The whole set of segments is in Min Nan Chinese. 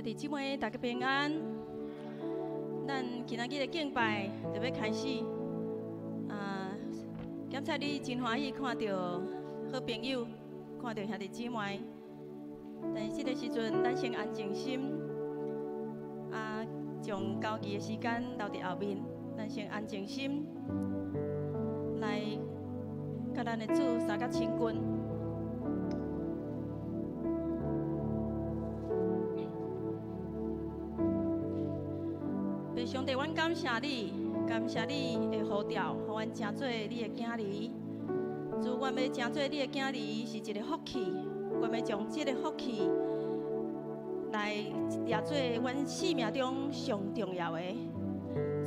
弟姊妹，大家平安。咱今仔日的敬拜就欲開始。啊，感謝你真歡喜看著好朋友，看著兄弟姊妹。但是這个時陣，咱先安靜心，啊，將交誼的時間留佇後面。咱先安靜心，來佮咱的主相佮親近。上帝，阮感謝你，感謝你的呼召，予阮成做你的囝兒。主，阮欲成做你的囝兒是一个福氣，阮欲將這个福氣來掠做阮生命中上重要的。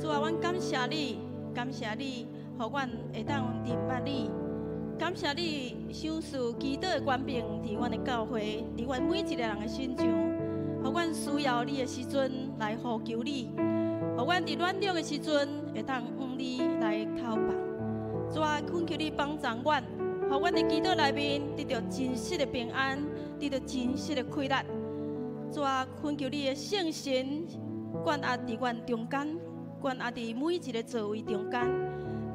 主啊，阮感謝你，感謝你，予阮會當認捌你。感謝你賞賜祈禱的權柄，佇阮的教會，佇阮每一个人的身上，予阮需要你的時陣來呼求你。予阮佇軟弱的時陣，會當向你來叩拜。主啊，懇求你幫助阮，予阮佇祈禱內面得著真實的平安，得著真實的快樂。主啊，懇求你的聖神灌壓佇阮中間，灌壓佇每一个座位中間，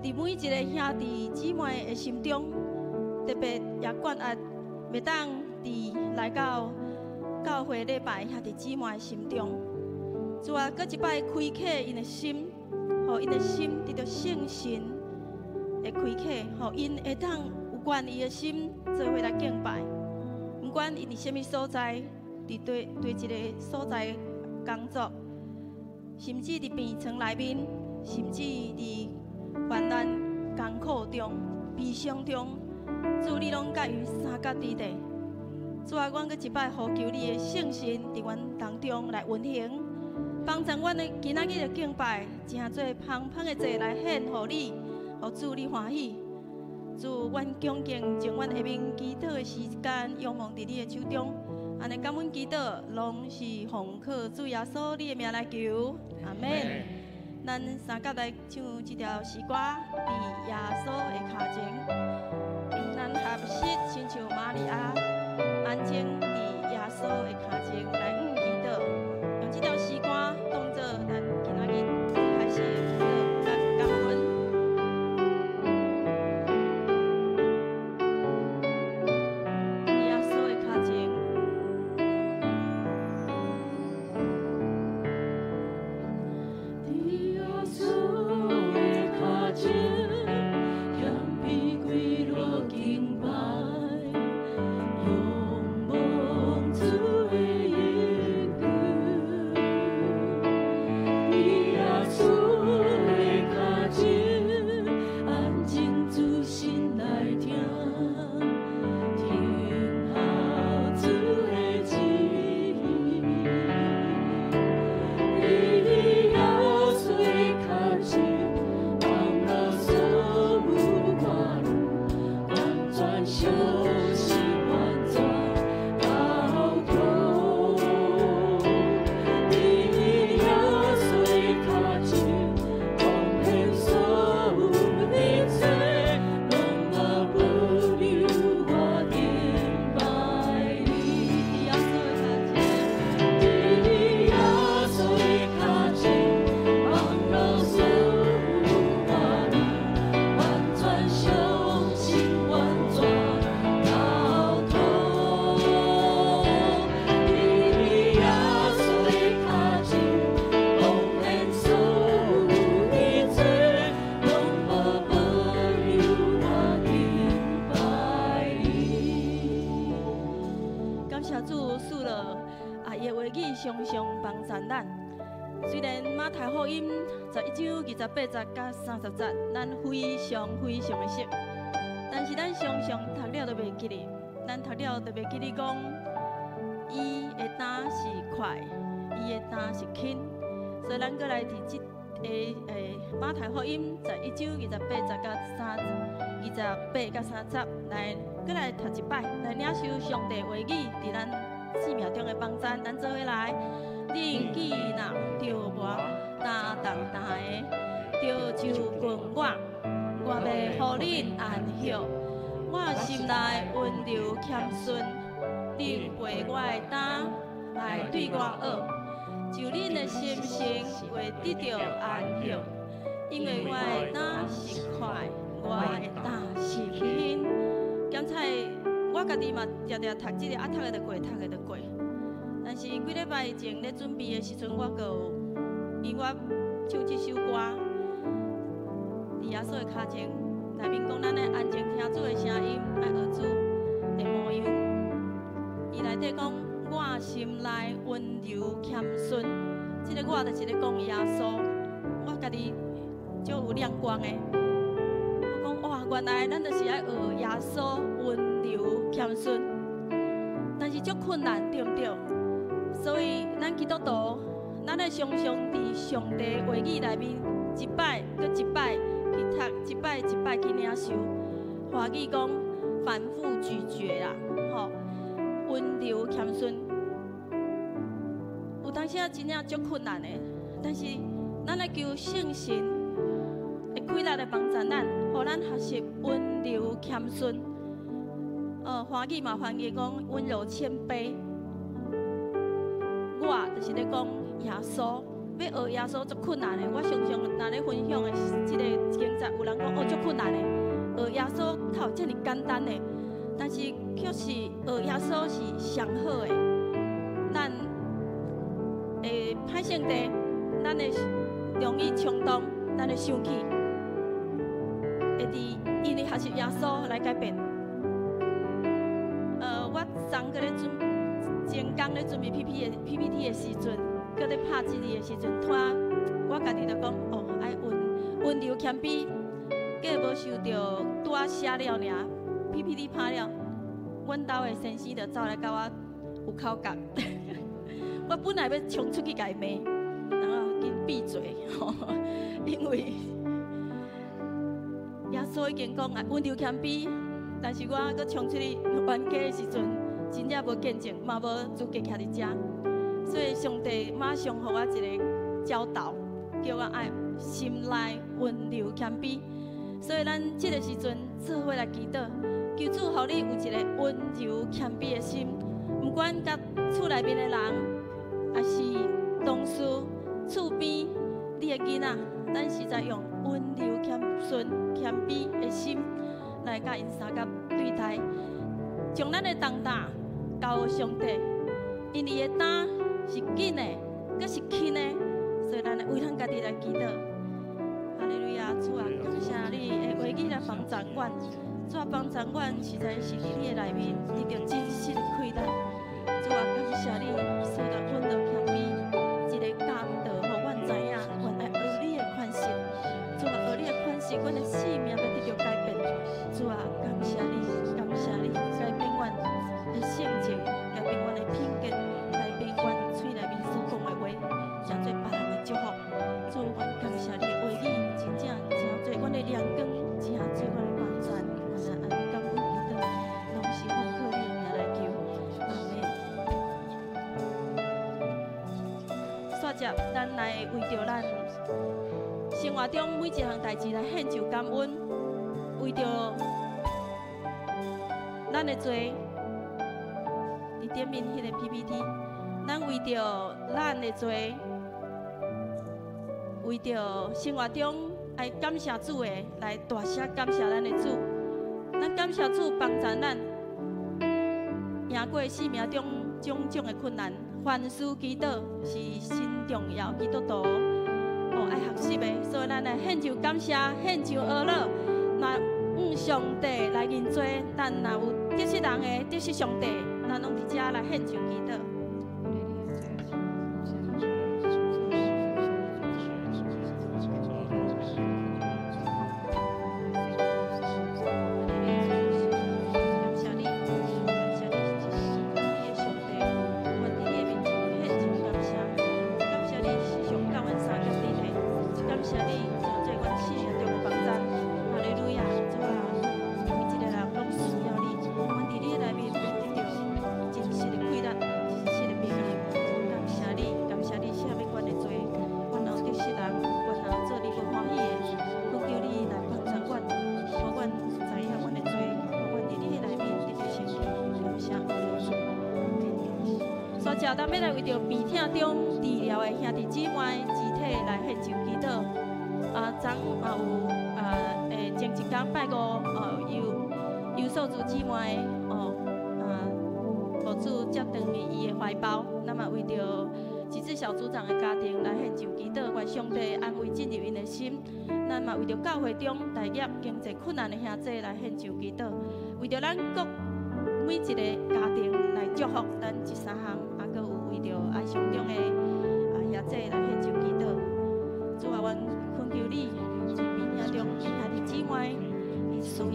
佇每一个兄弟姊妹的心中，特別也灌壓袂當佇來到教會禮拜兄弟姊妹的心中。主啊，閣一擺開啟𪜶的心，予𪜶的心得著聖神的開啟，予𪜶會當有願意的心做伙來敬拜。毋管𪜶佇啥物所在，佇佗佗一个所在工作，甚至佇病床內面，甚至佇患難艱苦中、悲傷中，主你攏佮𪜶相佮佇咧。主啊，阮閣一擺呼求你的聖神佇阮當中來運行。幫助阮的今仔日的敬拜，成做芳香的祭來獻予你，予主你歡喜。主，阮恭敬將阮下面祈禱的時間仰望佇你的手中，按呢感恩祈禱，攏是奉靠主耶穌你的名來求，阿們。咱相佮來唱這條詩歌，佇耶穌的跤前，咱合適親像瑪利亞，安靜佇耶穌的跤前來向祈禱，用這條詩歌當做咱今仔日開始的祈禱佮感恩。耶穌的跤前。佇耶穌的跤前，謙卑跪落敬拜，仰望主的應許。佇耶穌的跤前，安靜注心來聽，聽候主的旨意。佇耶穌的跤前，放落所有掛慮，完全相信，完全交託。佇耶穌的跤前，奉獻所有一切，攏無保留，我敬拜你。佇耶穌的跤前，佇耶穌的跤前，放落所有掛慮，完全相信，完全交託。佇耶穌的跤前，奉獻所有一切，攏無保留，我敬拜你。感謝主賜落啊，伊的話語常常幫助咱。雖然馬太福音11章28節佮30節，咱非常非常的熟，但是咱常常讀了就袂記得，咱讀了就袂記得講，伊的擔是快，伊的擔是輕，所以咱閣來佇這个馬太福音11章28節佮28佮30來，閣來讀一擺，來領受上帝話語佇咱生命中的幫助。咱做伙來，恁既若著無擔重擔的，著就近我，我欲予恁安歇。我心內溫柔謙遜，恁背我的擔來對我學。就恁的心神會得著安息，因為我的擔是快，我的擔是輕。剛才我家己嘛，定定讀這個，啊，讀的就過，讀的就過。但是幾禮拜前咧準備的時陣，我閣有，因為我唱這首歌，佇耶穌的跤前內面講，咱愛安靜聽主的聲音，愛學主的模樣。伊內底講，我心內溫柔謙遜，這個我就是咧講耶穌，我家己足有亮光的。我講哇，原來咱就是愛學耶穌溫柔謙遜，但是足困難，對毋對？所以咱基督徒，咱愛常常佇上帝話語內面，一擺閣一擺去讀，一擺一擺去領受。華語講反覆咀嚼啦，吼，溫柔謙遜。有當時啊，真正足困難的，但是咱愛求聖神會開力來幫助咱，予咱學習溫柔謙遜。華語嘛翻譯講溫柔謙卑。我就是咧講耶穌，欲學耶穌足困難的。我常常若咧分享的這個經節，有人講哦足困難的，學耶穌哪有遮爾簡單的？但是卻是學耶穌是上好的。咱會歹性地，咱會容易衝動，咱會生氣，會佇因為學習耶穌來改變。我昨閣咧準前工咧準備 PPT 的時陣，閣咧拍這字的時陣，突然我家己就講哦，愛溫溫柔謙卑，閣無想著拄仔寫了爾，PPT 拍了，阮兜的先生就走來共我有口角。我本來欲衝出去共伊罵，然後緊閉嘴，因為耶穌已經講啊，溫柔謙卑，但是我閣衝出去冤家的時陣，真正無見證，嘛無資格徛佇遮，所以上帝馬上予我一個教導，叫我愛心內溫柔謙卑。所以咱這個時陣做伙來祈禱，求主予你有一個溫柔謙卑的心，毋管佮厝內面的人，抑是同事、厝邊你的囡仔，咱實在用溫柔謙遜、謙卑的心來佮𪜶相佮對待，將咱的重擔交予上帝，因為伊的擔是緊的，閣是輕的，所以咱來為咱家己來祈禱。哈利路亞，主啊，感謝你的話語來幫助阮，主啊，幫助阮實在是佇你的內面得著真實的快樂。主啊，感謝你賜予阮溫柔謙卑，一個教導，予阮知影，阮愛學你的款式。主啊，學你的款式，阮的生命欲得著改變。主啊，感謝你，感謝你，改變阮的性情，改變阮的品格，改變阮喙內面所講的話，成做別人的祝福。主，阮感謝你的話語，真正成做阮的亮光，成做阮的幫助。阮來按呢感恩祈禱，攏是奉靠你的名來求，阿門。煞接，咱來為著咱生活中每一項代誌來獻上感恩，為著咱的罪，佇頂面彼個 PPT，咱為著咱的罪，為著生活中愛感謝主的，來大聲感謝咱的主。咱感謝主幫助咱贏過生命中種種的困難。凡事祈禱是真重要，基督徒哦愛學習的，所以咱來獻上感謝，獻上哀樂。若向上帝來認罪，咱若有得失人的，得失上帝，咱攏佇遮來獻上祈禱。感謝你，感謝你，你的上帝，阮佇你的面前獻上感謝，感謝你時常佮阮相佮佇咧，感謝你成做阮生命中的幫助。哈利路亞，主啊，每一個人攏需要你，阮佇你的內面會得著真實的快樂，真實的平安。感謝你，感謝你赦免阮的罪，阮若有得失人，阮若有做你無歡喜的，閣求你來幫助阮，予阮知影阮的罪，予阮佇你的內面得著清潔。感謝主。煞接，咱欲來為著病痛中治療的兄弟姊妹肢體來獻上祈禱。啊，昨嘛有啊，前一工拜五哦，有有素珠姊妹哦，啊，予主接轉去伊的懷抱。咱嘛為著自治小組長的家庭來獻上祈禱，願上帝安慰進入𪜶的心。咱嘛為著教會中待業經濟困難的兄弟來獻上祈禱，為著咱各每一个家庭來祝福咱這三項，啊，閣有為著哀傷中的啊兄弟來獻上祈禱。主啊，阮懇求你，佇病中兄弟姊妹，伊需要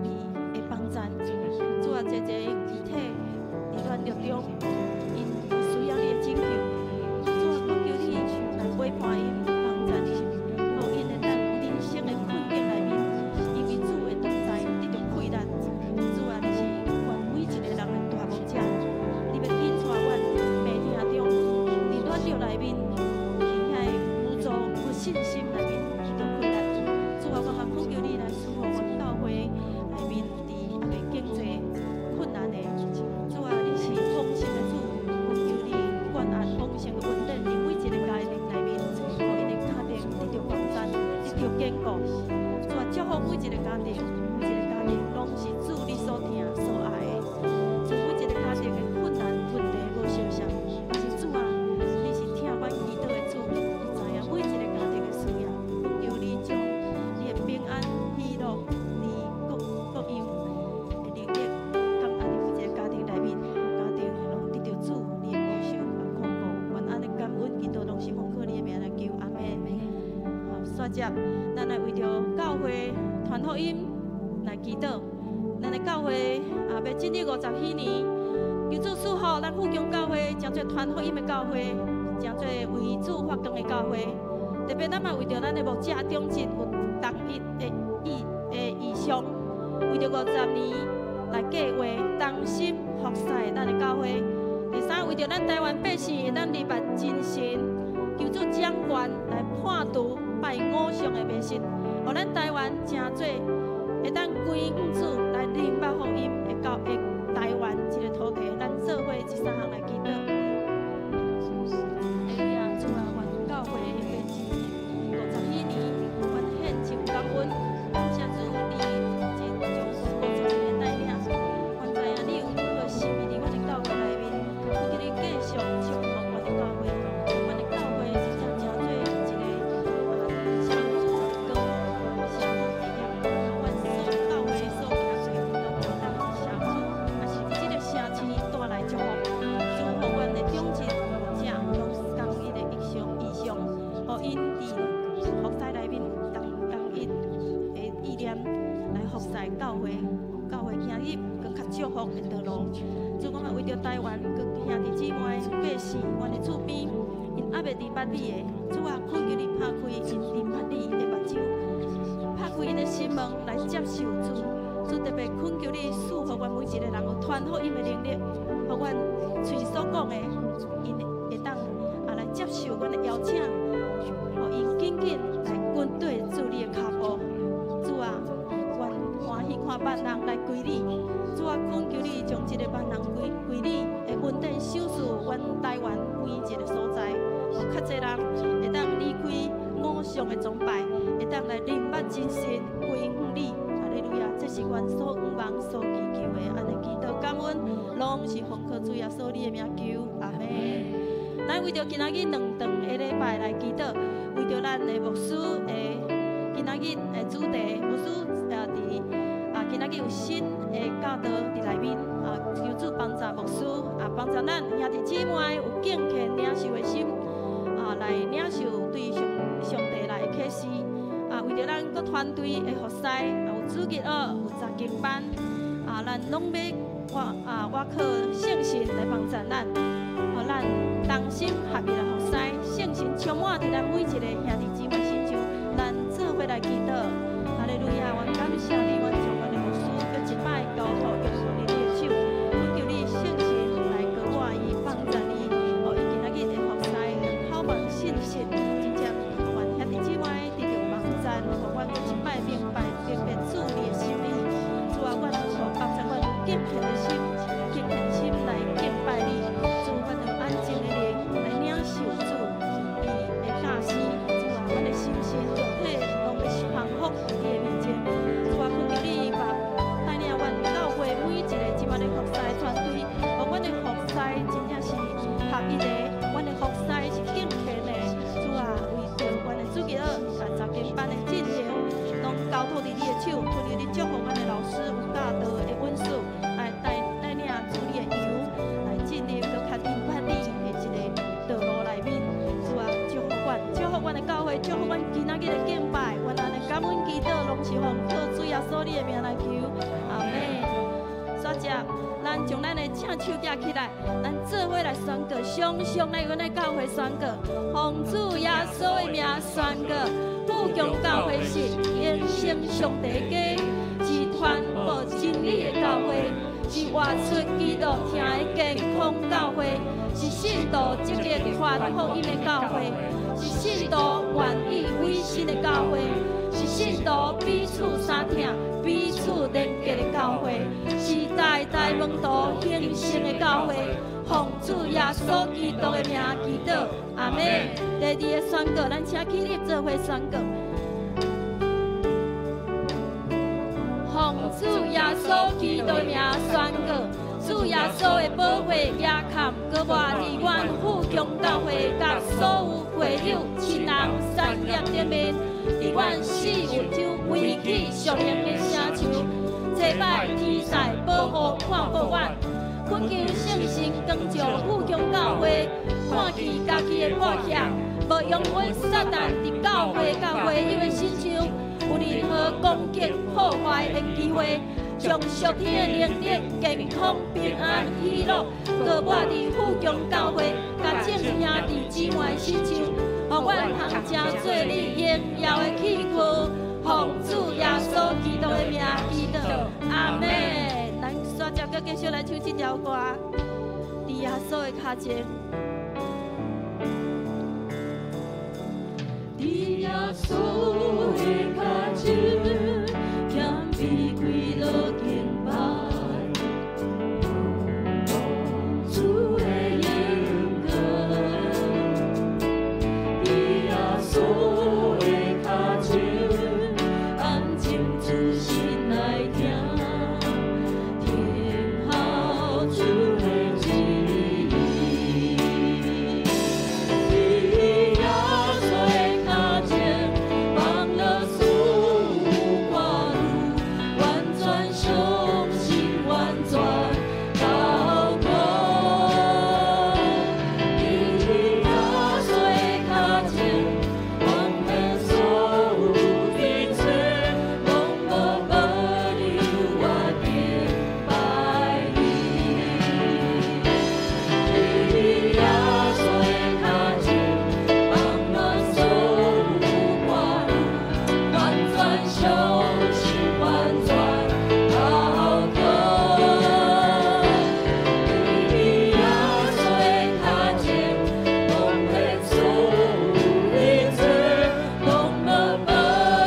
伊的幫贊。主啊，這個肢體佇軟弱中，𪜶有需要你的拯救。主啊，懇求你來陪伴𪜶，幫贊𪜶，予𪜶會當人生的困境內面，因為主的同在，得著氣力。主啊，你是阮每一个人的大牧者，你欲引帶阮病痛中，佇軟弱內面，佇遐个無助、無信心內面得著氣力。主啊，我嘛懇求你來賜予阮教會內面佇抑未經濟困難的。主啊，你是豐盛的主，懇求你關愛豐盛的恩典佇每一个家庭內面，予𪜶的家庭得著幫贊，得著堅固。主啊，祝福每一个家庭，每一个家庭攏是主你所疼所愛的。主，每一个家庭的困難問題無相像，但是主啊，你是聽阮祈禱的主，你知影每一个家庭的需要。懇求你將你的平安、喜樂、你各各樣的能力，感恩佇每一个家庭內面，家庭攏得著主你的保守佮看顧。阮按呢感恩祈禱，攏是奉靠你的名來求，阿們。好，煞接，咱來為著教會傳福音來祈禱。咱的教會啊，欲進入50禧年，求主賜福咱富強教會，成做傳福音的教會，成做為主發光的教會。特別咱嘛為著咱的牧者長執有同一的意的異象，為著50年來計劃同心服侍咱的教會。第三，為著咱台灣百姓會當認捌真神，求主掌權來破除拜偶像的迷信，予咱台灣成做會當歸向主來認捌福音的教的台灣這个土地，咱做伙這三項來祈禱。哎呀，主啊，阮教會欲進入50禧年，阮獻上感恩，感謝主你這將近50年的帶領，阮知影你有好的心意佇阮的教會內面，求你繼續祝福阮的教會，阮的教會真正成做一个啊社區的光，社區的鹽，阮所教會所行過，攏會當社區，也是佇這个城市帶來祝福，祝福阮的長執牧者攏同一的異象異象，予𪜶佇服侍內面同同一的意念來服侍教會，教會行入閣較祝福的道路。主，我嘛為著台灣閣兄弟姊妹百姓，阮的厝邊，𪜶猶未認捌你的，主啊，懇求你拍開𪜶認捌你的目睭，拍開𪜶的心門來接受主。主，特別懇求你賜予阮每一个人有傳福音的能力，予阮喙所講的，𪜶會當啊來接受阮的邀請，予𪜶緊緊來跟綴主你的跤步。主啊，阮歡喜看萬人來歸你。主啊，懇求你將這个萬人歸歸你的恩典賞賜阮台灣每一个所在，予較濟人會當離開偶像的崇拜，會當來認捌真神歸向你。哈利路亞！這是阮所向望、所祈求的，按呢祈禱感恩，攏是奉靠主耶穌你的名求，阿們。咱為著今仔日兩頓的禮拜來祈禱，為著咱的牧師的今仔日的主題，牧師啊佇啊今仔日有新的教導佇內面啊，求主幫助牧師啊，幫助咱兄弟姊妹有敬虔領受的心啊，來領受對上上帝來的啟示啊，為著咱各團隊的服侍，啊有主日學，有查經班啊，咱攏欲倚啊倚靠聖神來幫助咱，予咱同心合意來服侍，聖神充滿佇咱每一個兄弟姊妹身上，咱做伙來祈禱。哈利路亞！阮感謝你，阮將阮的牧師閣一擺交託用佇你的手，懇求你聖神來膏抹伊，幫助伊，予伊今仔日的服侍能好望信實，真正願兄弟姊妹得著幫贊，予阮閣一擺明白明白主你的心意。主啊，阮予幫助阮有敬虔的心，敬虔的心來敬拜你。主，阮有安靜的靈來領受主。會祝福阮今仔日的敬拜，願咱的感恩祈禱攏是奉靠主耶穌你的名來求，阿門。煞接，咱將咱的正手舉起來，咱做伙來宣告，雙雙來阮的教會宣告，奉主耶穌的名宣告，富強教會是永生上帝的家，是傳播真理的教會，是活出基督疼的健康教會，是信徒積極傳福音的教會，是信徒願意委身的教會，是信徒彼此相疼、彼此連結的教會，是代代門徒興盛的教會。奉主耶穌基督的名祈禱，阿門。第二个宣告，咱請起立做伙宣告。奉主耶穌基督的名宣告，主耶穌的寶血額坎閣抹佇阮富強教會佮所有會友親人產業頂面，佇阮四圍圍起屬靈的城牆，祭拜天使保護看顧阮，懇求聖神光照富強教會，看見家己的破欠，無容許撒旦佇教會佮會友的身上有任何攻擊破壞的機會，將屬天的能力、健康、平安、喜樂，閣抹佇富強教會，佮眾兄弟姊妹身上，予阮通成做你榮耀的器具，奉主耶穌基督的名祈禱，阿門。咱煞接閣繼續來唱這條歌，佇耶穌的跤前。佇耶穌的跤前，謙卑跪落敬拜，仰望主的榮光。佇耶穌的跤前，安靜仔細來聽，聽候主的旨意。佇耶穌的跤前，放了所有掛慮，完全相信，完全交託。佇耶穌的跤前，放下所有一切，攏無保留我敬拜你。佇耶穌的跤前，放了所有掛慮，完全相信，完全交託。佇耶穌的跤前，放下所有一切，攏無保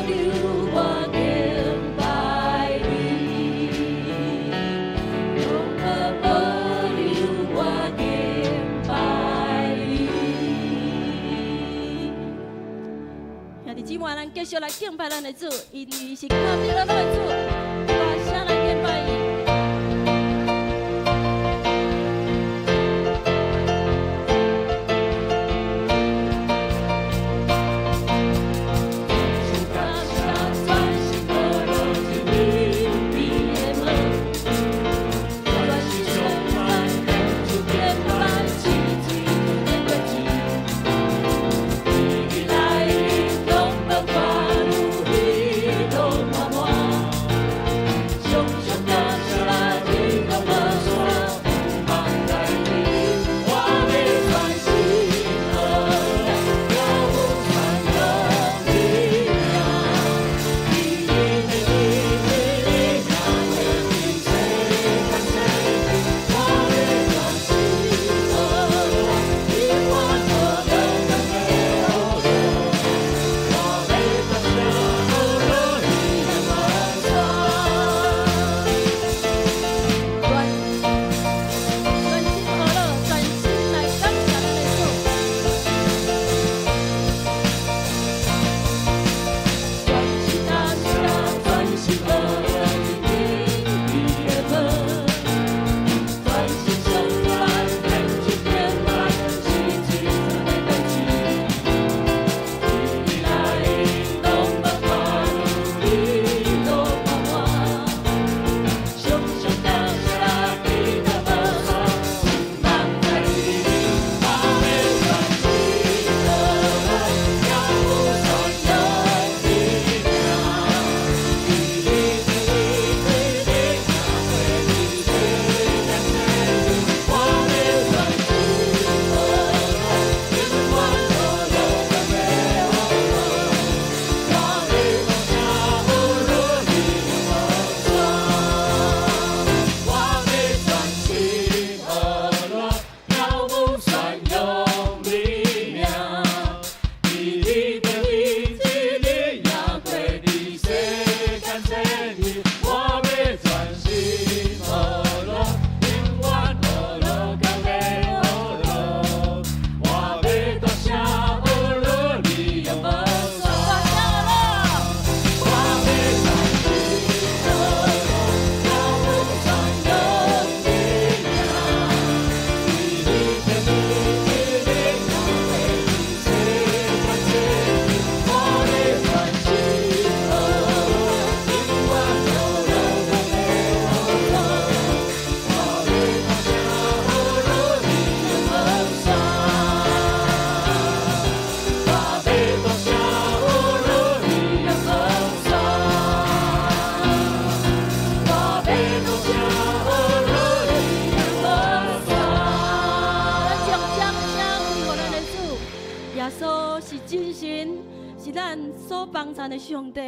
留我敬拜你，攏無保留我敬拜你。兄弟姊妹，咱繼續來敬拜咱的主，因為伊是靠得咱的主，大聲來敬拜伊。是感謝全心投入進你的門，全心相盼，主敬拜，痴醉連過錢。你來攏無掛慮，喜樂滿滿。所幫贊的上帝。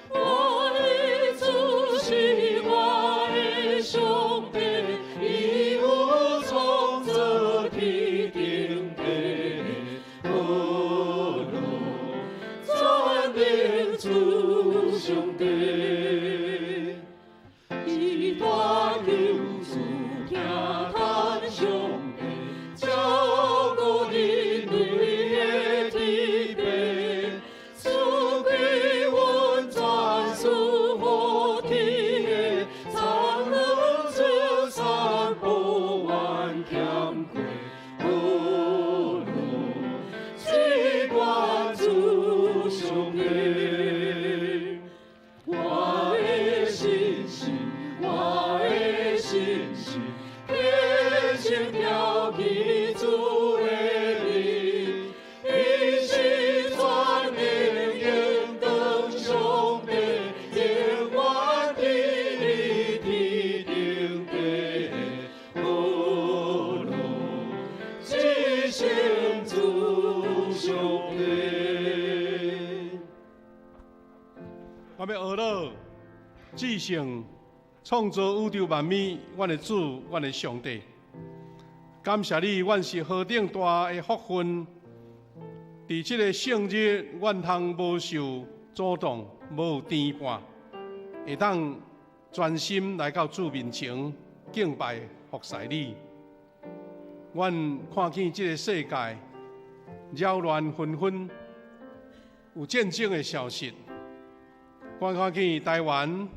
我的主是我的上。信心，天性挑起主的名，伊是全能荣光上帝，永遠佇你天頂地，無論至聖主上帝。我欲呵咾至聖創造宇宙萬物，阮的主，阮的上帝，感謝你，阮是何等大的福分。佇這个聖日，阮通無受阻擋，無牽絆，會當專心來到主面前敬拜服侍你。阮看見這个世界擾亂紛紛，有戰爭的消息。我看見台灣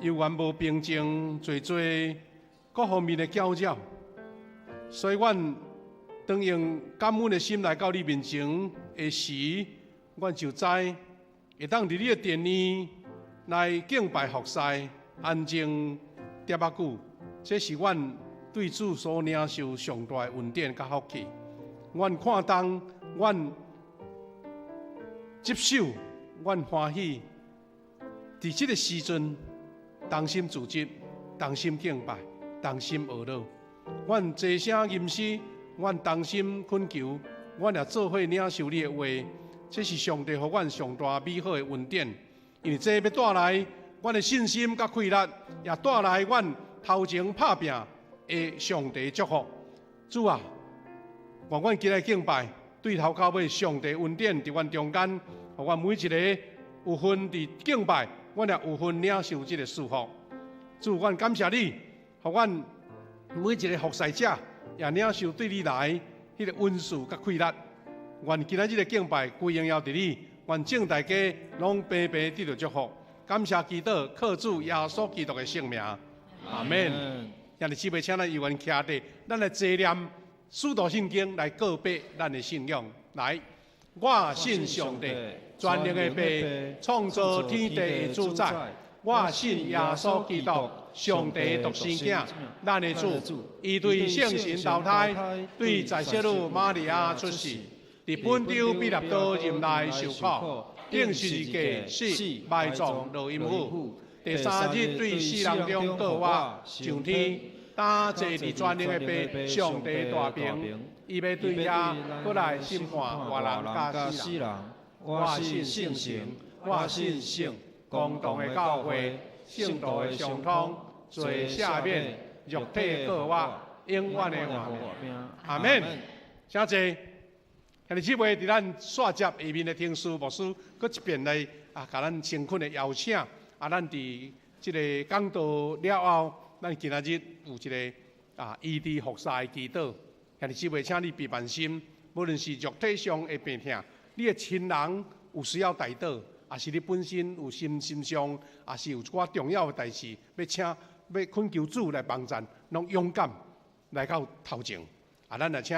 猶原無平靜，濟濟各方面的攪擾，所以阮當用感恩的心來到你面前的時，阮就知會當佇你的殿裡來敬拜服侍，安靜恬仔久，這是阮對主所領受上大的恩典佮福氣。阮看重，阮接受，阮歡喜。佇這个時陣，同心組織，同心敬拜，同心呵咾。阮齊聲吟詩，阮同心懇求，阮也做伙領受你的話。這是上帝予阮上大美好的恩典，因為這欲帶來阮的信心佮氣力，也帶來阮頭前拍拚的上帝祝福。主啊，願阮今日敬拜，對頭到尾上帝恩典佇阮中間，予阮每一个有份佇敬拜，阮也有份領受這个祝福。主，阮感謝你，予阮每一个服侍者也領受對你來彼个恩賜佮氣力。願今仔日的敬拜歸榮耀佇你，願眾大家攏平平得著祝福。感謝基督，靠主耶穌基督的聖名，阿門。兄弟姊妹，請咱猶原徛佇，咱來齊念使徒信經來告白咱的信仰。來，我信上帝，全能的父，創造天地的主宰。我信耶穌基督，上帝獨生囝，咱的主。伊對聖神投胎，對在聖女瑪利亞出世，佇本丟彼納多任內受苦，釘十字架死，埋葬落陰府。第三日對死人中復活，上天，擔坐佇全能的父上帝大爿，伊欲對遐閣來審判活人佮死人。我信聖神，我信聖公同的教會，聖徒的相通，罪赦免，肉體復活，永遠的活命。阿門。請坐。兄弟姊妹，佇咱煞接下面的聽書牧師，閣一遍來啊，共咱誠懇的邀請。啊，咱佇這个講道了後，咱今仔日有一个啊醫治服侍的祈禱。兄弟姊妹，請你備萬心，無論是肉體上的病痛，你的親人有需要代禱，抑是你本身有心心上，抑是有一寡重要的代誌，欲請欲懇求主來幫贊，攏勇敢來到頭前。啊，咱來請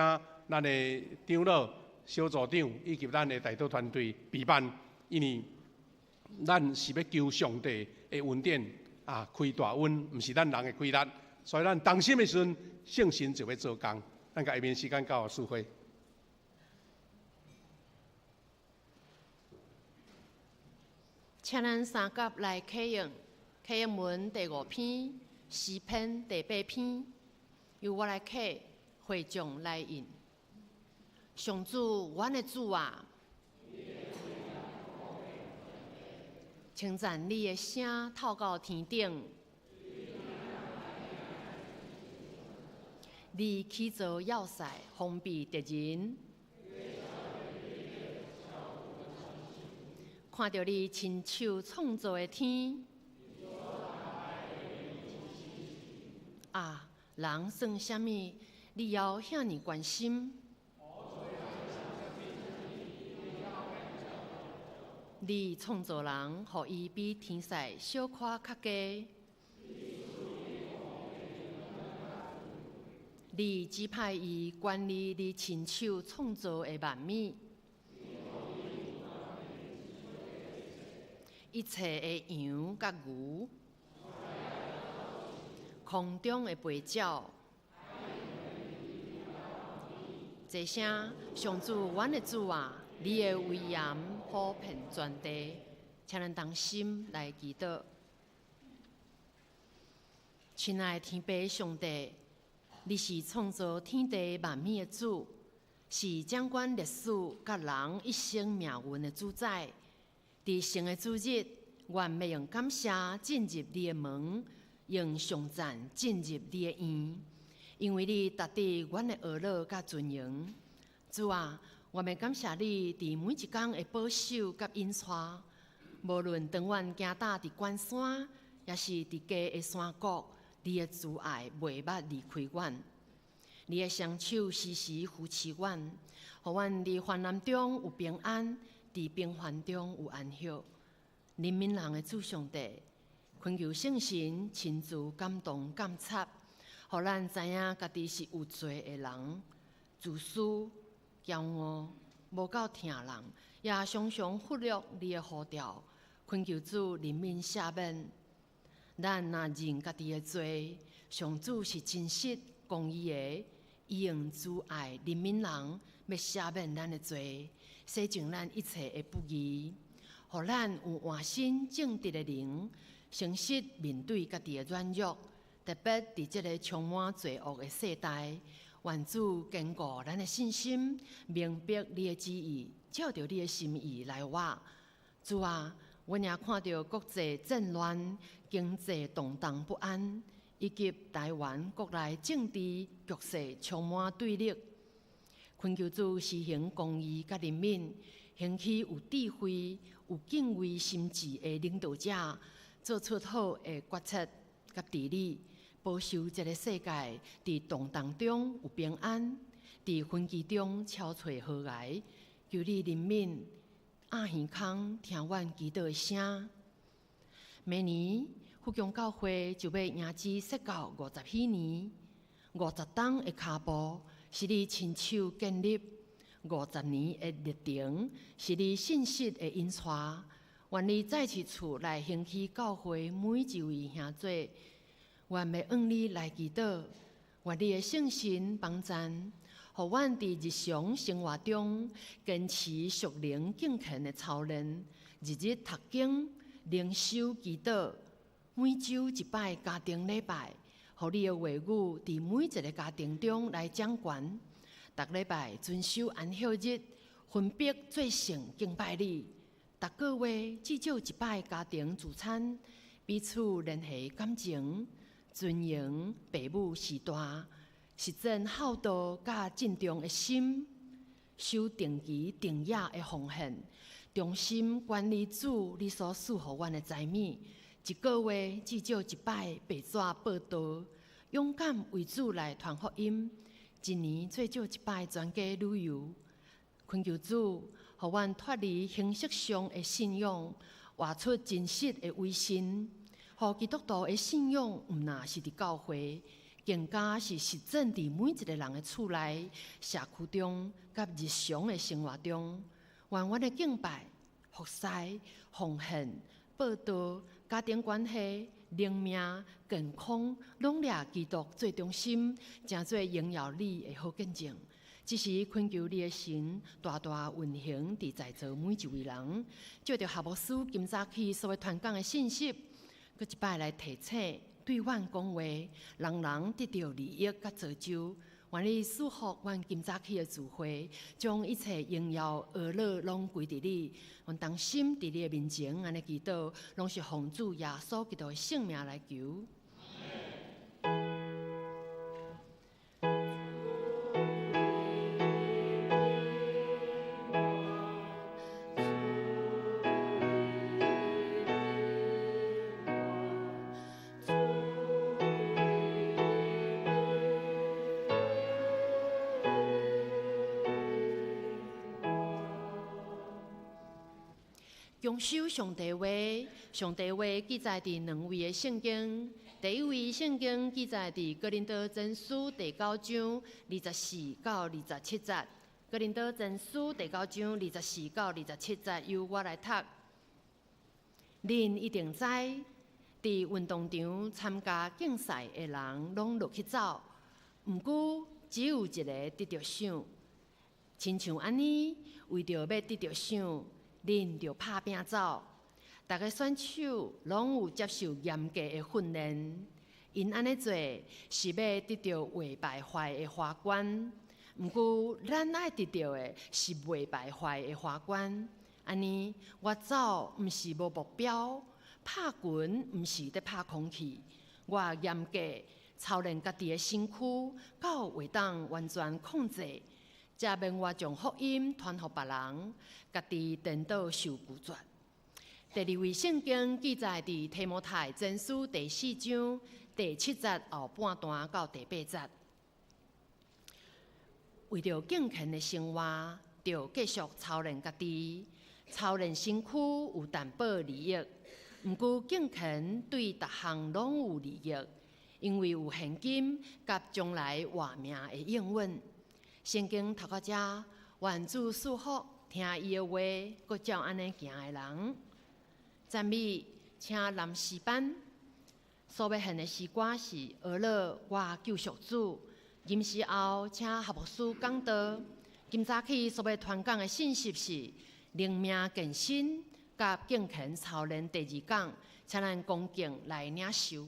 咱的長老、小組長以及咱的代禱團隊備辦，因為咱是欲求上帝的恩典啊，開大恩，毋是咱人的氣力，所以咱同心的時陣，聖神就欲做工。咱共下面時間交予淑慧。請咱三甲來啟用啟用文第五篇，詩篇第八篇，由我來啟，會眾來應。上主，阮的主啊，稱讚你的聲透到天頂，你起造要塞，防備敵人。看著你親手創造的天，啊，人算啥物？你猶遐爾關心？你創造人，予伊比天使小可較低。你指派伊管理你親手創造的萬物，一切的羊佮牛，可空中的飞鸟。齐声，上主，阮的主啊，你的威严普遍全地，请咱同心来祈祷。亲爱的天父上帝，你是创造天地万物的主，是掌管历史佮人一生命运的主宰。伫圣的主日，阮欲用感谢进入你的门，用颂赞进入你的院，因为你值得阮的呵咾佮尊荣。主啊，我欲感谢你伫每一工的保守佮引带，无论当阮行踏伫悬山，抑是伫低的山谷，你的慈爱袂捌离开阮，你的双手时时扶持阮，予阮伫患难中有平安，伫平凡中有安息。怜悯人的主上帝，恳求圣神亲自感动鉴察，予咱知影家己是有罪的人，自私、骄傲、无够疼人，也常常忽略你的呼召。恳求主怜悯赦免。咱若认家己的罪，上主是真实公义的，伊用慈爱怜悯人，欲赦免咱的罪，洗净咱一切的不义，予咱有换新正直的灵，诚实面对家己的软弱，特别伫这个充满罪恶的世代，愿主坚固咱的信心，明白你的旨意，照著你的心意来活。主啊，阮也看著国际战乱、经济动荡不安，以及台湾国内政治局势充满对立。恳求主施行公义佮怜悯，兴起有智慧、有敬畏心志的领导者，做出好的决策佮治理，保守这个世界伫动荡中有平安，伫分歧中敲揣和谐。求你怜悯。鸭耳空听阮祈祷的声。明年福强教会就欲迎接设教50禧年，50冬的跤步是你亲手建立，50年的历程是你信实的引带。愿你再一次来兴起教会每一位兄弟，愿欲向你来祈祷，愿你的圣神帮赞，予阮伫日常生活中坚持属灵敬虔的操练，日日读经、灵修、祈祷，每周一摆家庭礼拜，予你的话语伫每一个家庭中来掌权。逐礼拜遵守安息日，分别做圣敬拜你。逐个月至少一摆家庭聚餐，彼此联系感情，尊荣父母序大。实践孝道佮敬重的心，守定期定额的奉献，忠心管理主你所赐予阮的财物。一个月至少一摆白纸报道，勇敢为主来传福音。一年最少一摆全家旅游。恳求主，予阮脱离形式上的信仰，活出真实的委身。予基督徒的信仰，毋若是伫教会，更加是实践伫每一个人的厝内、社区中，佮日常的生活中。愿阮的敬拜、服侍、奉献、报道、家庭关系、灵命、健康，拢掠基督做中心，成做荣耀你的好见证。这时恳求你的神大大运行伫在座每一位人，借著夏牧师今早起所欲传讲的信息，阁一摆来提醒，对阮讲话，人人得著利益佮造就。愿你赐福阮今早起的聚会，将一切荣耀、呵咾拢归伫你。阮同心伫你的面前按呢祈祷，拢是奉主耶稣基督的圣名来求。恭守上帝话，上帝话记载伫两位的圣经。第一位圣经记载伫哥林多前书第九章24到27节。哥林多前书第九章24到27节，由我来读。恁一定知，佇運動場參加競賽的人攏落去走，毋過只有一个得著賞。親像按呢，為著欲得著賞，恁著拍拚走。逐个選手攏有接受嚴格的訓練，𪜶按呢做是欲得著袂敗壞的華冠。毋過咱愛得著的是袂敗壞的華冠。按呢，我走毋是無目標，拍拳毋是佇拍空氣。我嚴格操練家己的身軀，到會當完全控制，才免我將福音傳予別人，家己顛倒受拒絕。第二位聖經記載佇提摩太前書第四章第七節後半段到第八節。為著敬虔的生活，著繼續操練家己，操練身軀有淡薄利益，毋過敬虔對逐項攏有利益，因為有現今佮將來活命的應允。聖經讀到遮，願主賜福，聽伊的話，閣照按呢行的人。讚美，請男詩班所欲獻的詩歌是《呵咾我救贖主》。吟詩後，請何牧師講道。今早起所欲傳講的信息是靈命健身佮敬虔操練第二講，請咱恭敬來領受。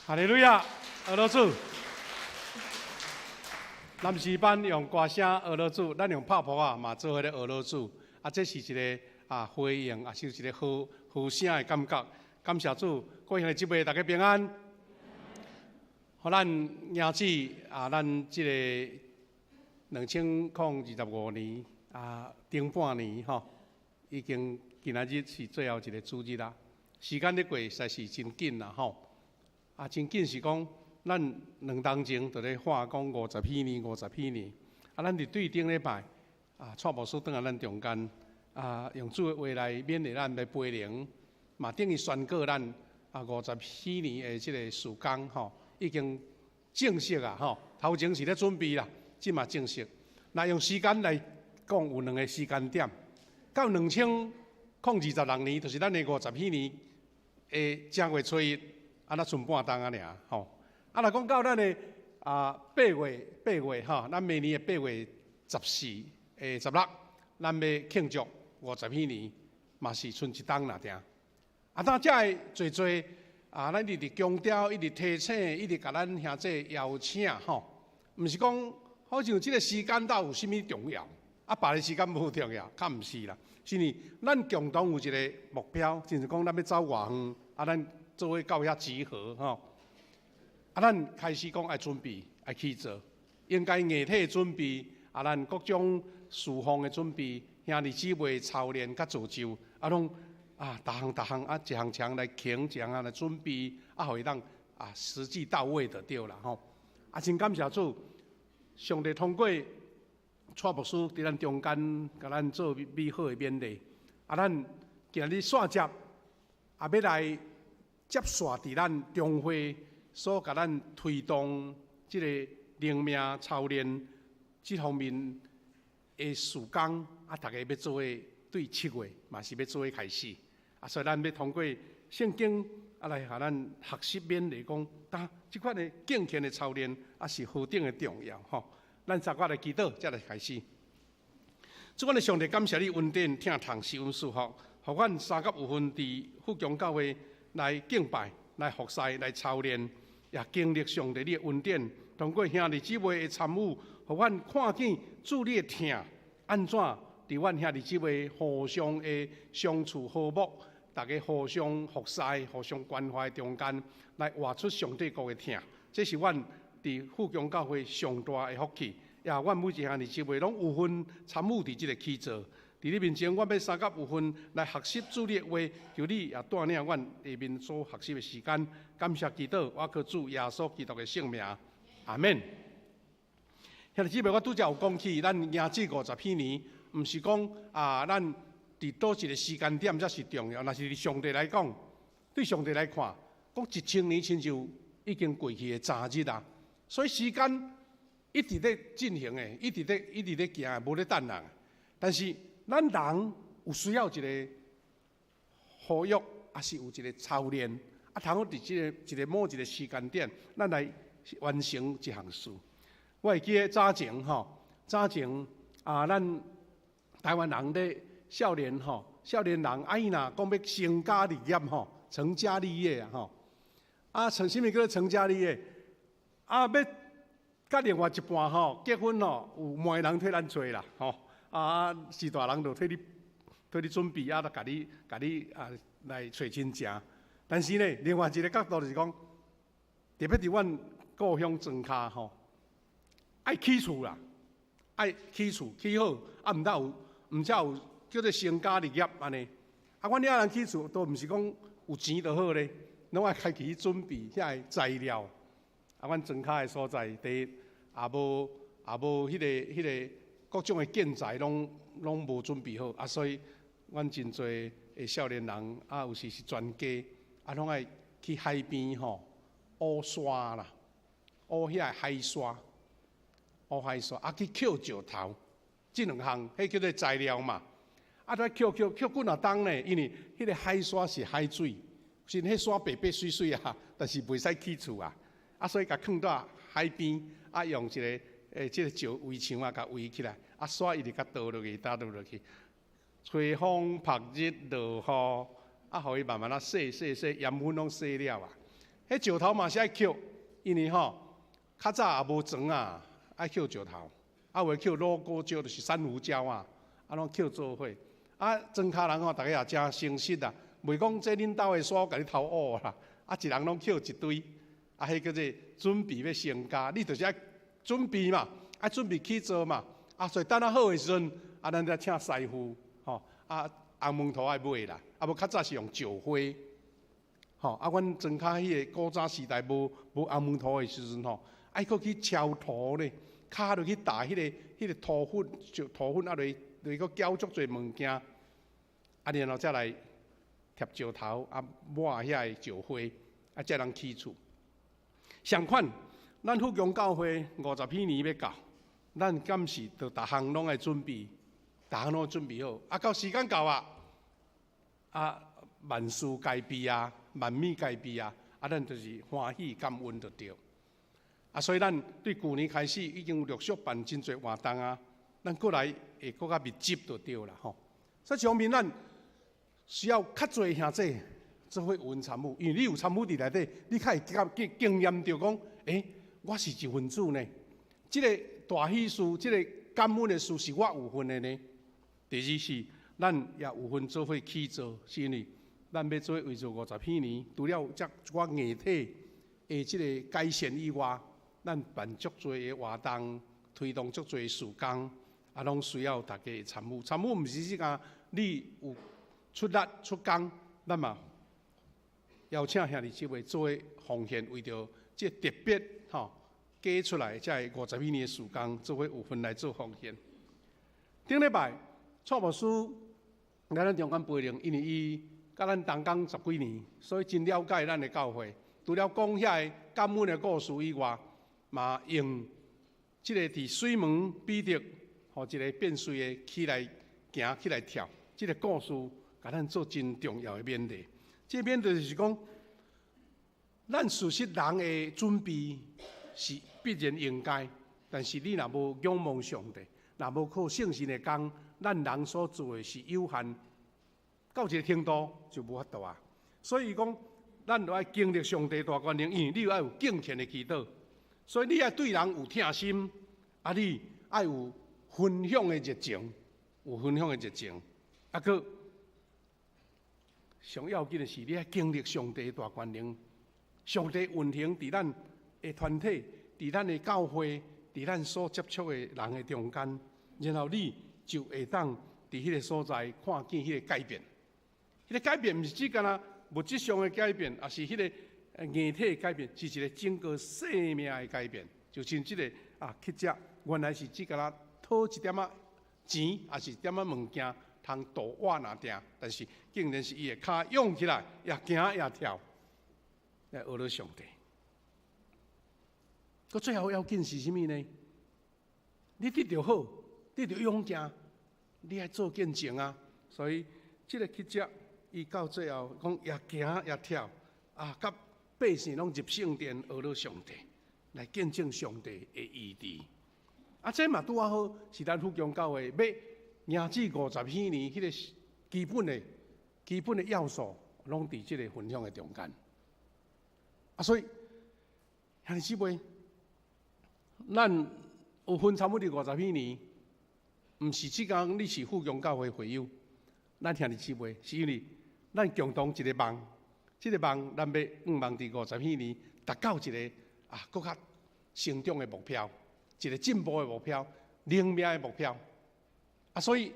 哈利路亞，呵咾主。男詩班用歌聲呵咾主，咱用拍噗仔嘛做伙咧呵咾主。啊，這是一个回應，也是一个和和聲的感覺。感謝主，各位兄弟姊妹，大家平安。予咱迎子啊，咱這个2025年啊，頂半年吼，已經今仔日是最後一个主日啦。時間咧過實在是真緊啦吼。啊，真緊是講，咱兩冬前就咧喊講五十禧年，五十禧年。啊，咱佇對頂禮拜啊，蔡牧師轉來咱中間，啊，用主的話來勉勵咱，來培靈，嘛等於宣告咱啊50禧年的這个事工吼，已經正式啊吼，頭前是咧準備啦，這嘛正式。那用時間來講，有兩个時間點，到2026年，就是咱的五十禧年的正月初一，啊，若賰半冬仔爾吼。啊，若講到咱的啊八月八月吼，咱明年的8月14、16，咱欲慶祝五十禧年，嘛是賰一冬爾定。啊，當遮的濟濟啊，咱一直強調，一直提醒，一直共咱兄弟邀請吼，毋是講好像這个時間到有啥物重要，啊，別个時間無重要，較毋是啦。是因為咱共同有一个目標，就是講咱欲走偌遠，啊，咱做伙到遐集合吼。啊，咱開始講愛準備，愛去做，應該硬體的準備，啊，咱各種事奉的準備，兄弟姊妹操練佮造就，啊，攏啊，逐項逐項啊，一項一項來傾，一項項來準備，啊，予伊當啊實際到位就對啦吼。啊，真感謝主，上帝通過蔡牧師佇咱中間，共咱做美好的勉勵。啊，咱今日煞接，啊，欲來接續佇咱中會所共咱推動這个靈命操練這方面的事工，啊，逐家欲做伙對7月嘛是欲做伙開始。啊，所以咱欲通過聖經啊來予咱學習勉勵講，當這款的敬虔的操練啊是何等的重要吼。咱三個來祈禱，才來開始。主，阮的上帝，感謝你恩典、疼痛、施恩賜福，予阮三甲有份佇富強教會來敬拜、來服侍、來操練，也經歷上帝你的恩典。通過兄弟姊妹的參與，予阮看見主你的疼，按怎佇阮兄弟姊妹互相的相處和睦，逐家互相服侍、互相關懷中間，來活出上帝國的疼。這是阮佇富強教會上大的福氣，也阮每一兄弟姊妹攏有份參與佇這个起造。佇你面前，阮欲三甲有份來學習主你的話，求你也帶領阮下面所學習的時間。感謝祈禱，我靠主耶穌基督的聖名，阿們。兄弟姊妹，我拄才有講起，咱迎接五十禧年，毋是講啊，咱佇佗一个時間點才是重要，若是佇上帝來講，對上帝來看，講1000年親像已經過去的昨日啊。所以時間一直咧進行的，一直咧一直咧行，無咧等人。但是咱人有需要一个呼籲，抑是有一个操練，啊，通好佇這个一个某一个時間點，咱來完成一項事。我會記得早前吼，早前啊，咱台灣人咧少年吼，少年人啊，伊若講欲成家立業吼，成家立業啊吼，啊，成啥物叫做成家立業？啊，欲佮另外一半吼結婚吼，有媒人替咱揣啦吼，啊，序大人就替你準備啊，就共你啊來揣親情。但是呢，另外一个角度就是講，特別佇阮故鄉莊跤吼，愛起厝啦，愛起厝起好，啊，毋才有，毋才有叫做成家立業按呢。啊，阮遐人起厝都毋是講有錢就好咧，攏愛開始去準備遐个材料。啊，阮莊跤的所在，第一也無彼个各種的建材攏無準備好，啊，所以阮真濟的少年人啊，有時是全家，啊，攏愛去海邊吼，挖沙啦，挖遐个海沙，挖海沙，啊，去抾石頭，這兩項，彼叫做材料嘛。啊，都抾抾抾幾若冬呢，因為彼个海沙是海水，雖然彼沙白白媠媠啊，但是袂使起厝啊。啊，所以共囥佇海邊，啊，用一个這个石圍牆啊，共圍起來，啊，沙一直共倒落去，倒落去，吹風曝日落雨，啊，予伊慢慢仔洗洗洗，鹽分攏洗了啊。彼石頭嘛是愛抾，因為吼較早也無磚啊，愛抾石頭，啊，有的抾乳果礁，就是珊瑚礁啊，啊，攏抾做伙。啊，莊跤人吼，逐家也誠誠實啊，袂講這恁兜的沙我共你偷挖啦，啊，一人攏抾一堆。啊，彼叫做準備欲成家，你就是愛準備嘛，愛準備去做嘛。啊，所以等較好的時陣，啊，咱才請師傅，吼，啊，紅毛土愛買啦，啊，無較早是用石灰，吼，啊，阮莊跤彼个古早時代無紅毛土的時陣吼，愛閣去敲土咧，敲落去打彼个土粉，石土粉啊，落落閣攪足濟物件，啊，然後才來貼石頭，啊，抹遐个石灰，啊，才通起厝。相款，咱富強教會50彼年欲到，咱敢是著逐項攏愛準備，逐項攏準備好。啊，到時間到啊，啊，萬事皆備啊，萬物皆備啊，啊，咱就是歡喜感恩就對。啊，所以咱對舊年開始已經有陸續辦真濟活動啊，咱閣來會閣較密集就對啦吼。所以一方面咱需要較濟兄弟做伙有份參與，因為你有參與佇內底，你較會經經驗著講，欸，我是一份子呢。這个大喜事，這个感恩的事是我有份的呢。第二是，咱也有份做伙去做，是因為咱欲做為做50彼年，除了這一寡硬體的這个改善以外，咱辦足濟的活動，推動足濟事工，啊，攏需要大家的參與。參與毋是只講你有出力出工，咱嘛邀請兄弟姊妹做奉獻，為著這特別吼加出來這個50彼年的事工，做伙有份來做奉獻。頂禮拜蔡牧師來咱中間陪靈，因為伊佮咱同工十幾年，所以真了解咱的教會。除了講遐個感恩的故事以外，嘛用這个佇水門彼得，予一个變繐的起來行起來跳，這个故事，共咱做真重要的勉勵。這個勉勵就是講，咱事實人的準備是必然應該，但是你若無仰望上帝，若無靠聖神的工，咱人所做的是有限，到一个程度就無法度啊。所以講，咱著愛經歷上帝大權能，因為你愛有敬虔的祈禱。所以你愛對人有疼心，啊，你愛有分享的熱情，有分享的熱情，啊，閣上要緊的是，你愛經歷上帝大權能，上帝運行佇咱的團體，佇咱的教會，佇咱所接觸的人的中間，然後你就會當佇彼个所在看見彼个改變。彼个改變毋是只干焦物質上的改變，抑是彼个硬體的改變，是一个整個生命的改變。就像這个啊，乞者原來是只干焦討一點仔錢，抑是一點仔物件通度活爾定，但是竟然是伊的跤勇起來，也行也跳，來學了上帝。閣最後要緊是啥物呢？你得著好，得著勇健，你愛做見證啊！所以這个乞者，伊到最後講也行也跳，啊，佮百姓攏入聖殿學了上帝，來見證上帝的醫治。啊，這嘛拄仔好是咱富強教會欲迎至50彼年，彼个基本的要素，攏佇這个分享的中間。啊，所以兄弟姊妹，咱有份參與佇50彼年，毋是只講你是富強教會會友，咱兄弟姊妹是因為咱共同一個夢，這个夢咱欲向望佇50彼年達到一个啊，閣較成長的目標，一个進步的目標，靈命的目標。啊，所以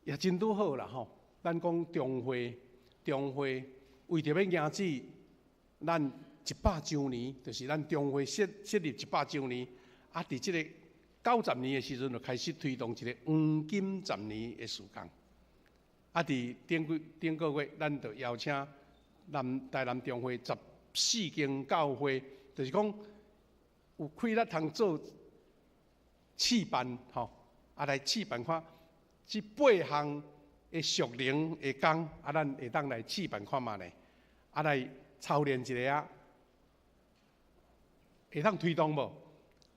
也真拄好啦吼。咱講中會，中會為著欲迎至咱100週年，就是咱中會設立100週年。啊，佇這个90年的時陣，就開始推動一个黃金十年的事工。啊，佇頂幾頂個月，咱就邀請南台南中會14間教會，就是講有氣力通做試辦吼，啊來試辦看這八項的屬靈的工，啊，咱會當來試辦看覓咧，啊來操練一下啊，會當推動無？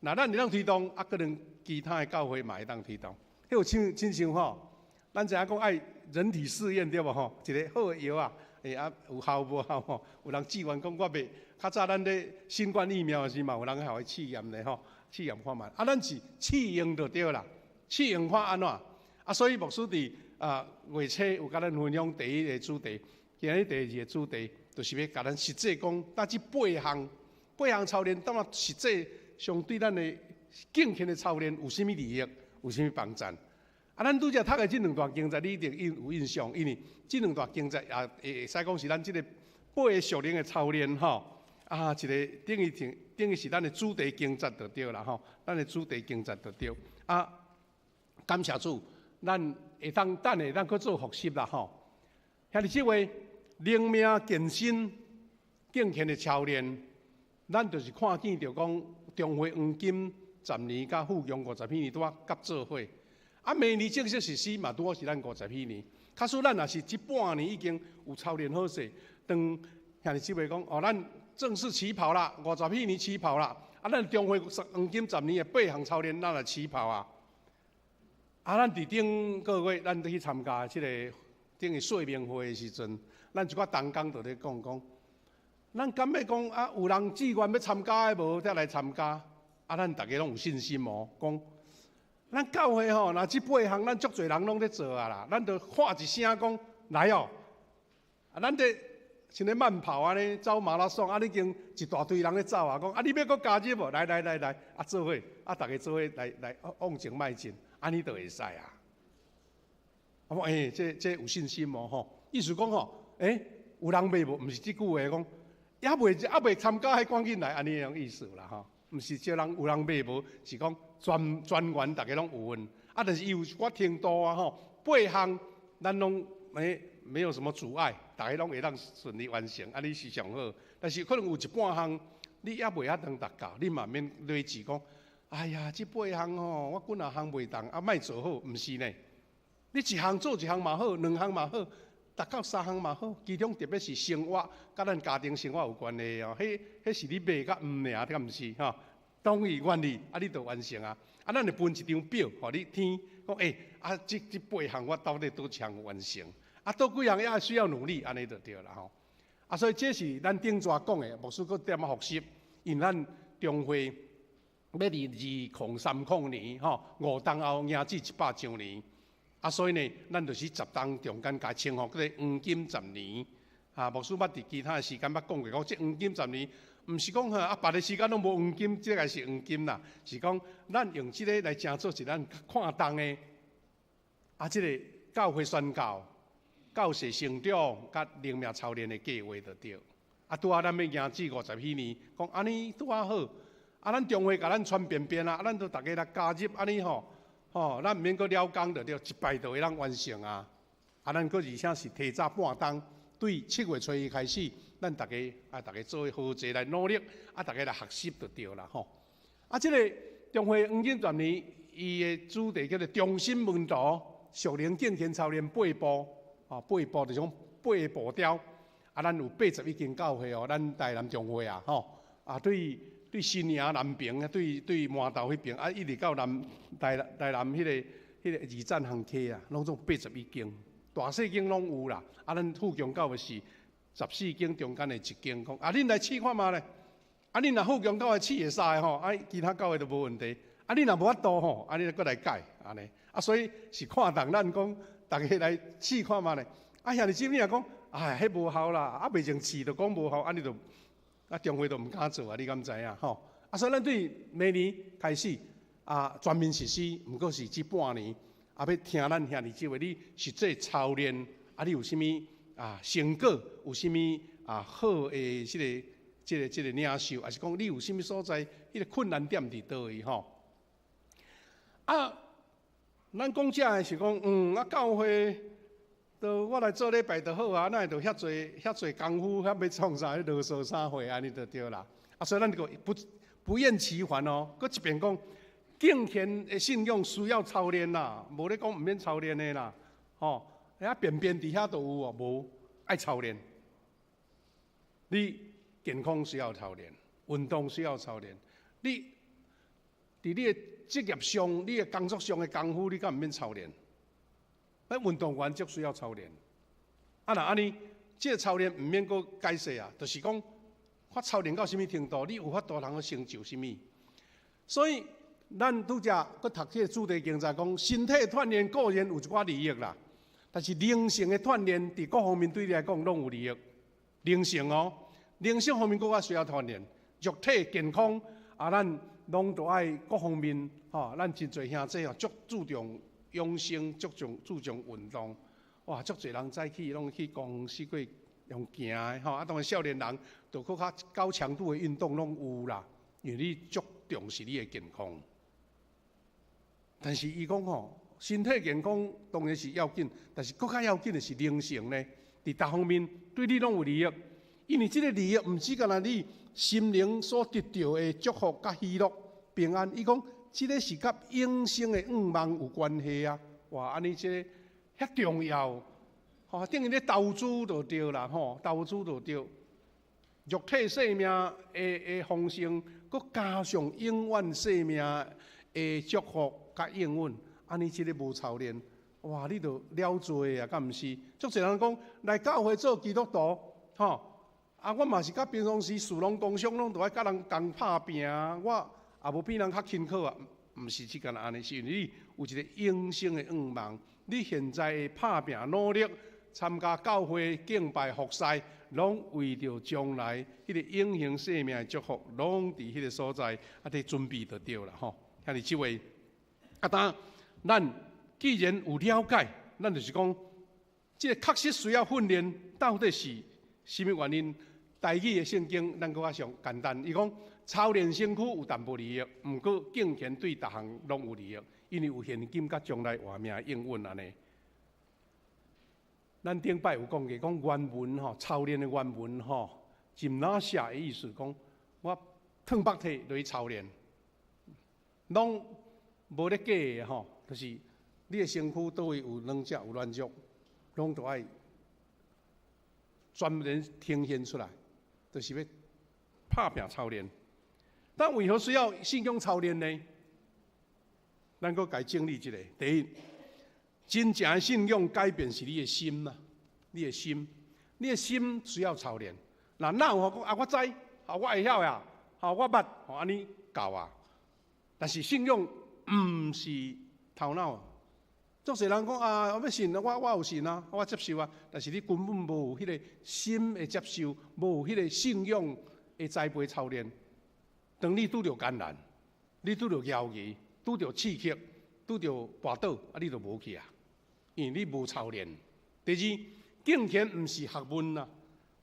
若咱會當推動，啊，可能其他的教會嘛會當推動。彼有親親像吼，咱知影講愛人體試驗對無吼？一个好的藥啊，欸啊有效無效吼？有人志願講我袂，較早咱咧新冠疫苗的時嘛，有人予伊試驗咧吼，試驗看覓。啊，咱是試用就對啦，試用看按怎？啊，所以牧師佇啊月初有共咱分享第一个主題，今日第二个主題，就是欲共咱實際講，搭這八項八項操練，當啊實際上對咱的敬虔的操練有啥物利益，有啥物幫助？啊，咱拄才讀的這兩段經節，你一定有印象，因為這兩段經節也會使講是咱這个八个屬靈的操練吼。啊，一个等於等於是咱的主題經節就對啦吼，咱的主題經節就對。啊，感謝主，咱會當等下咱閣做複習啦吼。兄弟姊妹，靈命健身敬虔的操練，咱就是看見著講，中會黃金十年佮富強五十歲年拄仔夾做伙。啊，明年正式實施嘛，拄好是咱五十歲年。假使咱若是這半年已經有操練好勢，當兄弟姊妹講，哦，咱正式起跑啦，五十歲年起跑啦。啊，咱中會黃金十年的八項操練，咱來起跑啊！啊，咱佇頂個月，咱去參加這个等於說明會的時陣，咱一寡同工就咧講講，咱敢欲講啊？有人志願欲參加的無？才來參加。啊，咱逐家攏有信心哦，講咱教會吼，若這八項，咱足濟人攏咧做啊啦，咱就喊一聲講來哦！啊，咱咧像咧慢跑按呢，走馬拉松啊，已經一大堆人咧走啊，講啊，你欲閣加入無？來來來來，啊做伙，啊逐家做伙來來往前邁進，按呢就會使啊！我講欸，這這有信心無吼？意思講吼，欸，有人欲無？毋是這句話講，猶未猶未參加，彼趕緊來，按呢種意思啦吼。毋是招人有人欲無，是講全全員逐家攏有份。啊，但是伊有一寡程度啊吼，八項咱攏沒有什麼阻礙，逐家攏會當順利完成，按呢是上好。但是可能有一半項你猶未遐當達到，你嘛免累積講，哎呀，這八項吼，我幾若項袂當，啊，莫做好，毋是呢。你一項做一項嘛好，兩項嘛好，達到三項嘛好。其中特別是生活，佮咱家庭生活有關係哦。彼彼是你欲佮毋爾，敢毋是吼？當伊願意，啊，你就完成啊。啊，咱會分一張表，予你聽，講欸，啊，這這八項我到底佗一項完成？啊，佗幾項也需要努力，按呢就對啦吼。啊，所以這是咱頂逝講的，牧師閣踮仔複習，因為咱中會欲佇2030年吼，五冬後迎至100週年。啊，所以呢，咱就是十冬中間共稱呼叫做黃金十年。啊，牧師捌佇其他的時間捌講過，講這黃金十年，毋是講吼啊，別个時間攏無黃金，這个是黃金啦。是講咱用這个來成做是咱看重的。啊，這个教會宣教、教士成長、佮靈命操練的計劃就對。啊，拄仔咱欲迎至五十歲年，講按呢拄仔好。啊，咱中會共咱傳便便啊，啊，咱都逐家來加入按呢吼。吼，咱毋免閣了工就對，一擺就會當完成啊！啊，咱閣而且是提早半冬，對七月初一開始，咱逐家啊，逐家做伙合齊來努力，啊，逐家來學習就對啦吼。啊，這个中會黃金十年，伊的主題叫做忠心門徒，屬靈敬虔操練八步，啊，八步就是講八个步調。啊，咱有81間教會哦，咱台南中會啊，吼，啊對。對新營南爿啊，對對饅頭彼爿啊，一直到南台台南彼个彼个二棧行溪啊，攏總81間，大細間攏有啦。啊，咱富強教會是14間中間的一間，講啊，恁來試看覓咧？啊，恁若富強教會試會使吼，啊，其他教會都無問題。啊，恁若無法度吼，啊，恁閣來改按呢。啊，所以是看重咱講，逐家來試看覓咧？啊，兄弟姊妹若講，哎，彼無效啦，啊，未曾試就講無效，按呢就。啊，中會都毋敢做啊！你敢知影吼？啊，所以咱對明年開始啊，全面實施，毋過是這半年啊，欲聽咱兄弟姊妹，你實際操練啊，你有啥物啊成果？有啥物啊好的這个、這个、這个領受，抑是講你有啥物所在？彼个困難點佇佗位吼？啊，咱講這的是講，嗯，啊，教會。都我來做禮拜就好啊，哪會著遐濟遐濟功夫，遐欲創啥？囉嗦啥貨，按呢就對啦。啊，所以咱閣不厭其煩哦，閣一遍講，敬虔的信仰需要操練啦，無咧講毋免操練的啦，吼，遐便便佇遐都有哦，無愛操練。你健康需要操練，運動需要操練。你佇你的職業上、你的工作上的功夫，你敢毋免操練？咱運動員足需要操練，啊，若按呢，這个操練毋免閣解釋啊，就是講，我操練到啥物程度，你有法度通去成就啥物。所以，咱拄才閣讀這个主題經節講，身體鍛鍊固然有一寡利益啦，但是靈性的鍛鍊，佇各方面對你來講攏有利益。靈性哦，靈性方面閣較需要鍛鍊，肉體健康啊，咱攏都愛各方面吼，咱真濟兄弟哦，足注重。養生足重注重運動，哇！足濟人早起攏去公園四界用行的吼，啊，當然少年人就閣較高強度的運動攏有啦，因為你足重視你的健康。但是伊講吼，身體健康當然是要緊，但是閣較要緊的是靈性呢。佇逐方面對你攏有利益。因為這个利益毋止干焦你心靈所得著的祝福佮喜樂、平安。伊講，這个是佮永生的願望有關係啊！哇，按呢這个遐重要，吼，等於咧投資就對啦，吼，投資就對。肉體生命的豐盛，閣加上永遠生命的祝福佮應允，按呢這个無操練，哇，你就了罪啊，敢毋是？足濟人講來教會做基督徒，吼，啊，我嘛是佮平常時士農工商攏著愛佮人共拍拚啊，我也無比人較勤苦啊，毋是這干焦按呢，是因為你有一個永生的願望，你現在的拍拚努力，參加教會敬拜服侍，攏為著將來彼個永恆生命的祝福，攏佇彼個所在啊，佇準備就對啦吼。兄弟姊妹，啊，當咱既然有了解，咱就是講，這個確實需要訓練，到底是啥物原因？台語的聖經咱閣較上簡單，伊講操練身軀有淡薄利益，毋過敬虔對逐項攏有利益，因為有現今佮將來活命的應允按呢。咱頂擺有講過，講原文吼，操練的原文吼，gymnasia 的意思講，我褪腹體落去操練，攏無咧假的吼，就是你的身軀佗位有軟弱有軟弱，攏都愛專門呈現出來，就是欲拍拚操練。但為何需要信仰操練呢？咱閣共整理一下，第一，真正的信仰改變是你的心啊，你的心，你的心需要操練。若哪有講啊？我知，啊，我會曉啊，啊，我捌，按呢夠啊。但是信仰毋是頭腦。足濟人講啊，我欲信，我有信啊，我接受啊。但是你根本無有彼个心的接受，無有彼个信仰的栽培操練。當你拄著艱難，你拄著猶疑，拄著刺激，拄著跋倒，啊，你就無去啊，因為你無操練。第二，敬虔毋是學問啊，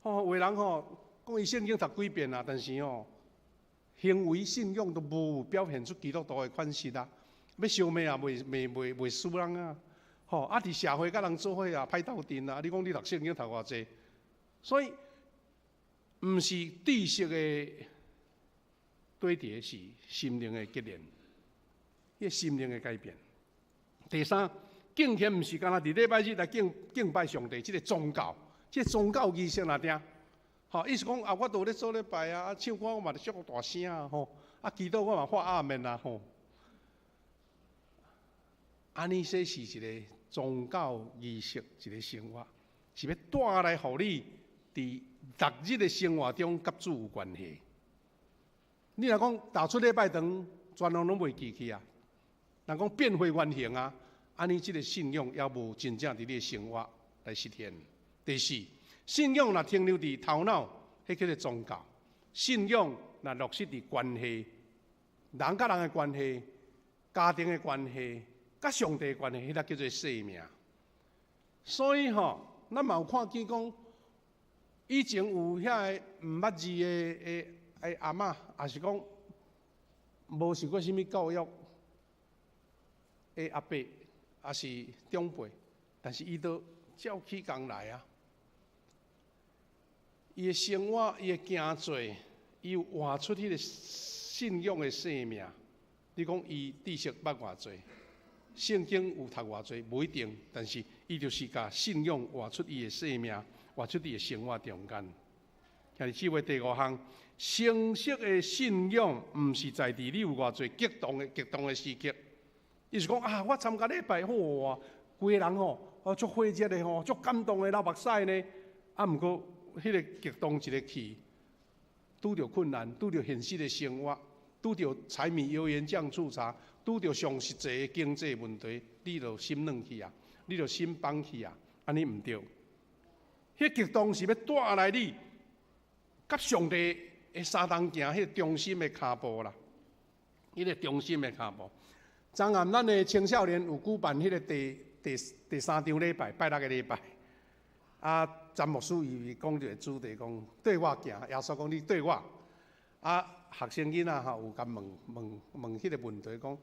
吼，有的人吼講伊聖經讀幾遍啊，但是吼行為信仰都無表現出基督徒的款式啊，欲相罵也袂袂袂袂輸人啊，吼啊！佇社會佮人做伙也歹鬥陣啊！你講你讀聖經讀偌濟，所以毋是知識的堆疊，是心靈的結連，彼個心靈的改變。第三，敬虔毋是干焦佇禮拜日來敬敬拜上帝，這個宗教，這個宗教儀式爾爾。吼，意思講啊，我都有咧做禮拜啊，唱歌我嘛咧足大聲啊，吼，啊祈禱我嘛發阿門啊，吼。按呢說是一個宗教儀式，一個生活，是欲帶來予你佇逐日的生活中佮主有關係。你若講踏出禮拜堂，全攏攏袂記去啊。人講變回原形啊，按呢這個信仰猶無真正佇你的生活來實現。第四，信仰若停留佇頭腦，彼叫做宗教；信仰若落實佇關係，人佮人的關係、家庭的關係、佮上帝的關係，彼個叫做生命。所以吼，咱嘛有看見講，以前有遐个毋捌字的的的阿嬤，抑是講無受過啥物教育的阿伯，抑是長輩，但是伊都照起工來啊。伊的生活，伊的行做，伊有活出彼個信仰的生命。你講伊知識捌偌濟，聖經有讀偌濟，無一定，但是伊就是共信仰活出伊的生命，活出伊的生活中間。兄弟姊妹，第五項，成熟的信仰，毋是在佇你有偌濟激動的激動的時刻。伊是講啊，我參加禮拜，哇，規个人吼，哦，足火熱的吼，足感動的流目屎呢。啊，毋過彼個激動一个去，拄著困難，拄著現實的生活，拄著柴米油鹽醬醋茶，拄著上實際的經濟問題，你就心軟去啊，你就心放去啊，按呢毋對。彼激動是欲帶來你佮上帝的相同行，彼個忠心的跤步啦，彼個忠心的跤步。昨暗咱的青少年有舉辦彼個第第第三場禮拜，拜六个禮拜。啊，詹牧師伊講一個主題，講綴我行，耶穌講你綴我。啊，學生囡仔吼有共問問問彼個問題，講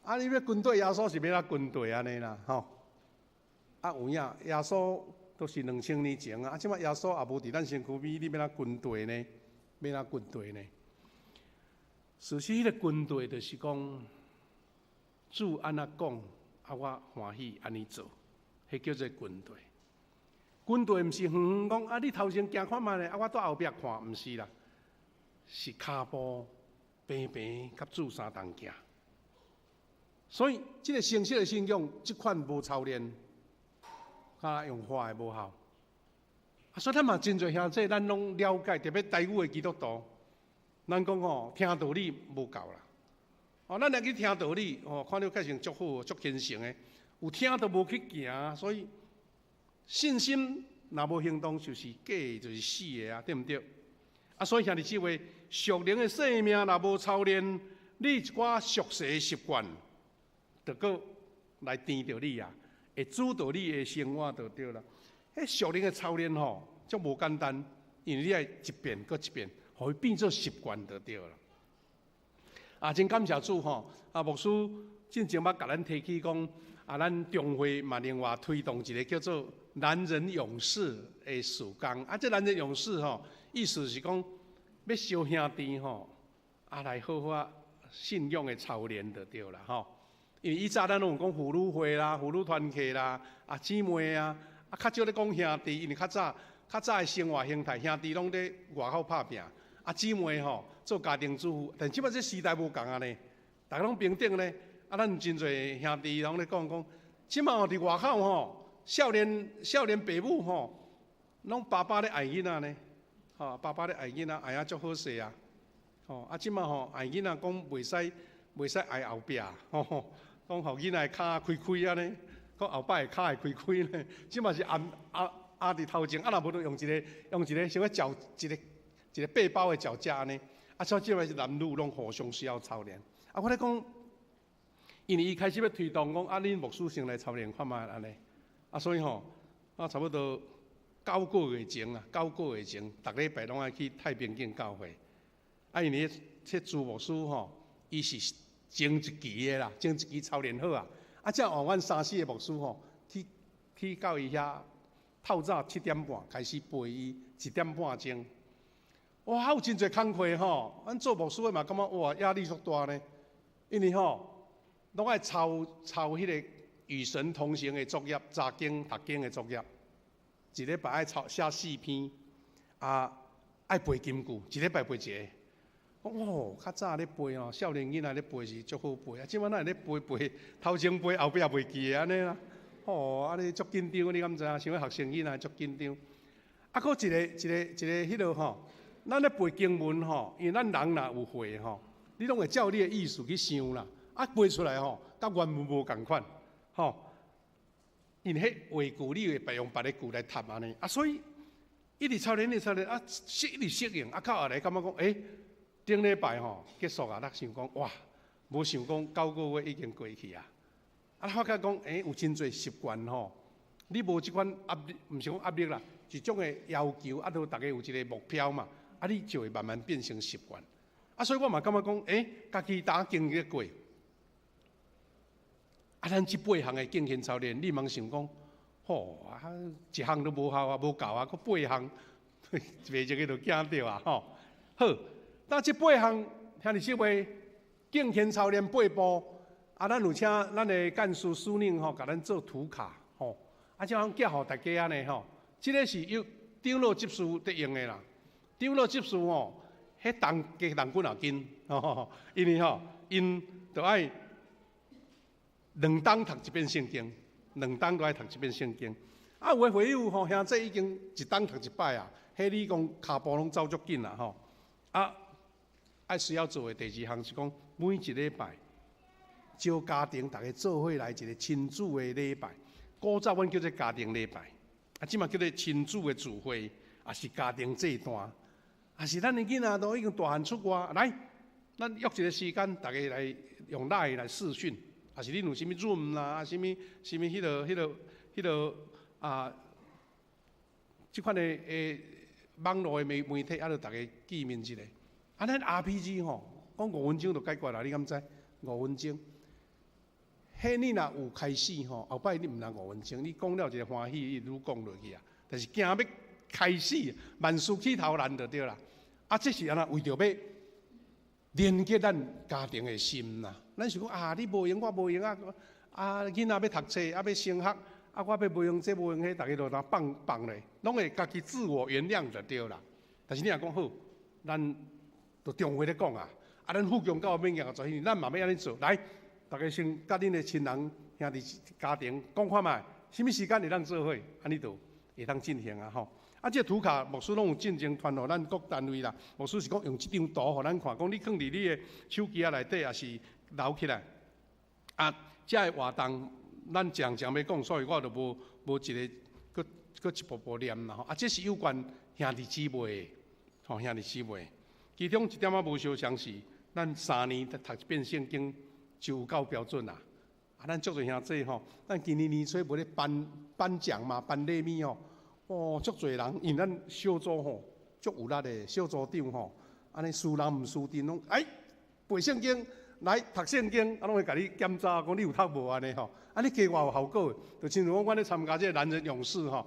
啊，你欲跟綴耶穌是欲按怎跟綴按呢啦？吼。啊，有影耶穌都是2000年前啊！啊，這擺耶穌也無佇咱身軀邊，你欲按怎軍隊呢？欲按怎軍隊呢？事實，彼个軍隊就是講，主按怎講，啊，我歡喜按呢做，彼叫做軍隊。軍隊毋是遠遠講啊，你頭前行看覓咧，啊，我佇後壁看，毋是啦，是跤步平平佮主相同行。所以，這个形式的信仰，這款無操練，敢若用畫的無效。啊，所以咱嘛真濟兄弟，咱攏了解，特別台語的基督徒，咱講吼，聽道理無夠啦。哦，咱若去聽道理，哦，看著較成足好、足虔誠的，有聽都無去行，所以信心若無行動就是假的，就是死的啊，對毋對？啊，所以兄弟姊妹，屬靈的生命若無操練，你一寡俗世的習慣，就閣來纏著你啊，會主導你的生活就對啦。彼屬靈的操練吼，足無簡單，因為你愛一遍閣一遍，予伊變做習慣就對啦。啊，真感謝主吼！啊，牧師進前捌共咱提起講，啊，咱中會嘛另外推動一个叫做男人勇士的事工。啊，這男人勇士吼，意思是講欲相兄弟吼，啊，來好好仔信仰的操練就對啦吼。因為以早咱攏有講婦女會啦、婦女團契啦、啊姊妹啊，啊較少咧講兄弟，因為較早較早的生活形態，兄弟攏佇外口拍拚。啊，姊妹吼做家庭主婦，但這擺這時代無仝啊呢，逐家攏平等呢。啊，咱真濟兄弟攏咧講講，這擺吼佇外口吼，少年少年爸母吼，攏爸爸咧愛囡仔呢，吼，爸爸咧愛囡仔，愛啊足好勢啊，吼，啊這擺吼愛囡仔講袂使袂使愛後壁，吼，講予囡仔跤開開按呢，講後擺的跤會開開呢，這擺是壓壓壓佇頭前，啊若無就用一个用一个啥物腳一个。一个背包的腳架按呢，啊，所以這擺是男女攏互相需要操練。啊，我咧講，因為伊開始欲推動講，啊，恁牧師先來操練看覓按呢，啊，所以吼，啊，差不多九個月前啊，九個月前，逐禮拜攏愛去太平徑教會。啊，因為這朱牧師吼，伊是前一期的啦，前一期操練好啊，啊，才換阮三四个牧師吼，去去到伊遐，透早7點半開始陪伊一點半鐘。哇，有真濟工課吼，阮做牧師的嘛感覺哇壓力足大呢，因為吼，攏愛抄抄彼个與神同行的作業、查經、讀經的作業，一禮拜愛抄寫四篇，啊，愛背金句，一禮拜背一个。講哦，較早咧背哦，少年囡仔咧背是足好背，啊，這擺哪會咧背背頭前背後壁袂記得按呢啦？吼，按呢足緊張，你敢知影？像彼學生囡仔足緊張。啊，閣一个一个一个彼落吼。咱咧背經文吼，因為咱人若有會吼，你攏會照你的意思去想啦。啊，背出來吼，佮原文無仝款，吼。因為彼話句你會別用別个句來插按呢，啊，所以一直操練，一直操練，啊，適一直適應，啊，到後來感覺講，欸，頂禮拜吼結束啊，咱想講，哇，無想講九個月已經過去啊。啊，發覺講，欸，有真濟習慣吼，你無這款壓力，毋是講壓力啦，一種的要求，啊，都逐家有一个目標嘛。啊，你就會慢慢變成習慣。啊，所以我嘛感覺講，欸，家己當經歷過。啊，咱這八項的敬虔操練，你茫想講，吼，啊，一項都無效啊，無夠啊，閣八項，袂一个就驚著啊，吼。好，那這八項兄弟姊妹，敬虔操練八步，啊，咱有請咱的幹事蘇寧吼，共咱做圖卡，吼，啊，這樣寄予大家按呢吼。這个是由長老執事佇用的啦。長老執事吼，彼重加重幾若斤，吼，因為吼，𪜶著愛兩冬讀一遍聖經，兩冬都愛讀一遍聖經。啊，有的會友吼，兄弟已經一冬讀一擺啊，彼你講跤步攏走足緊啦吼。啊，愛需要做的第二項是講，每一禮拜招家庭逐家做伙來一個親子的禮拜。古早阮叫做家庭禮拜，啊，這馬叫做親子的聚會，也是家庭祭壇。啊是咱的囡仔都已經大漢出外，來，咱約一個時間，逐家來用 LINE 來視訊，啊是恁有啥物 Zoom 啦，啊啥物啥物彼个彼个彼个啊，這款的的網路的媒媒體，啊，著逐家見面一下。啊，咱 RPG 吼，講五分鐘就解決啦，你敢知？五分鐘。彼你若有開始吼，後擺你毋但五分鐘，你講了一个歡喜，你愈講落去啊。但是驚欲開始，萬事起頭難就對啦。啊，這是按怎為著欲連結咱家庭的心啦。咱是講啊，你無閒，我無閒啊。啊，囡仔欲讀冊，啊欲升學，啊我欲無閒這無閒彼，逐家就當放放咧，攏會家己自我原諒就對啦。但是你若講好，咱就中話咧講啊，啊咱富強教會免行做，咱嘛欲按呢做。來，逐家先佮恁的親人、兄弟、家庭講看覓，啥物時間會當做伙，按呢就會當進行啊吼。啊，這個圖卡牧師攏有進前傳予咱各單位啦。牧師是講用這張圖予咱看，講你囥佇你的手機仔內底，也是留起來。啊，這个活動咱常常欲講，所以我就無無一个閣閣一步步念啦吼。啊，這是有關兄弟姊妹的，吼兄弟姊妹，其中一點仔無相仝是，咱3年讀一遍聖經就有夠標準啦。啊，咱足濟兄弟吼，咱今年年初無咧頒頒獎嘛，頒禮物吼。哦，足濟人，因為咱小組吼，足有力的小組長吼，按呢輸人毋輸陣，攏哎背聖經來讀聖經，啊攏會共你檢查，講你有讀無按呢吼？按呢加偌有效果，就親像講阮咧參加這個男人勇士吼，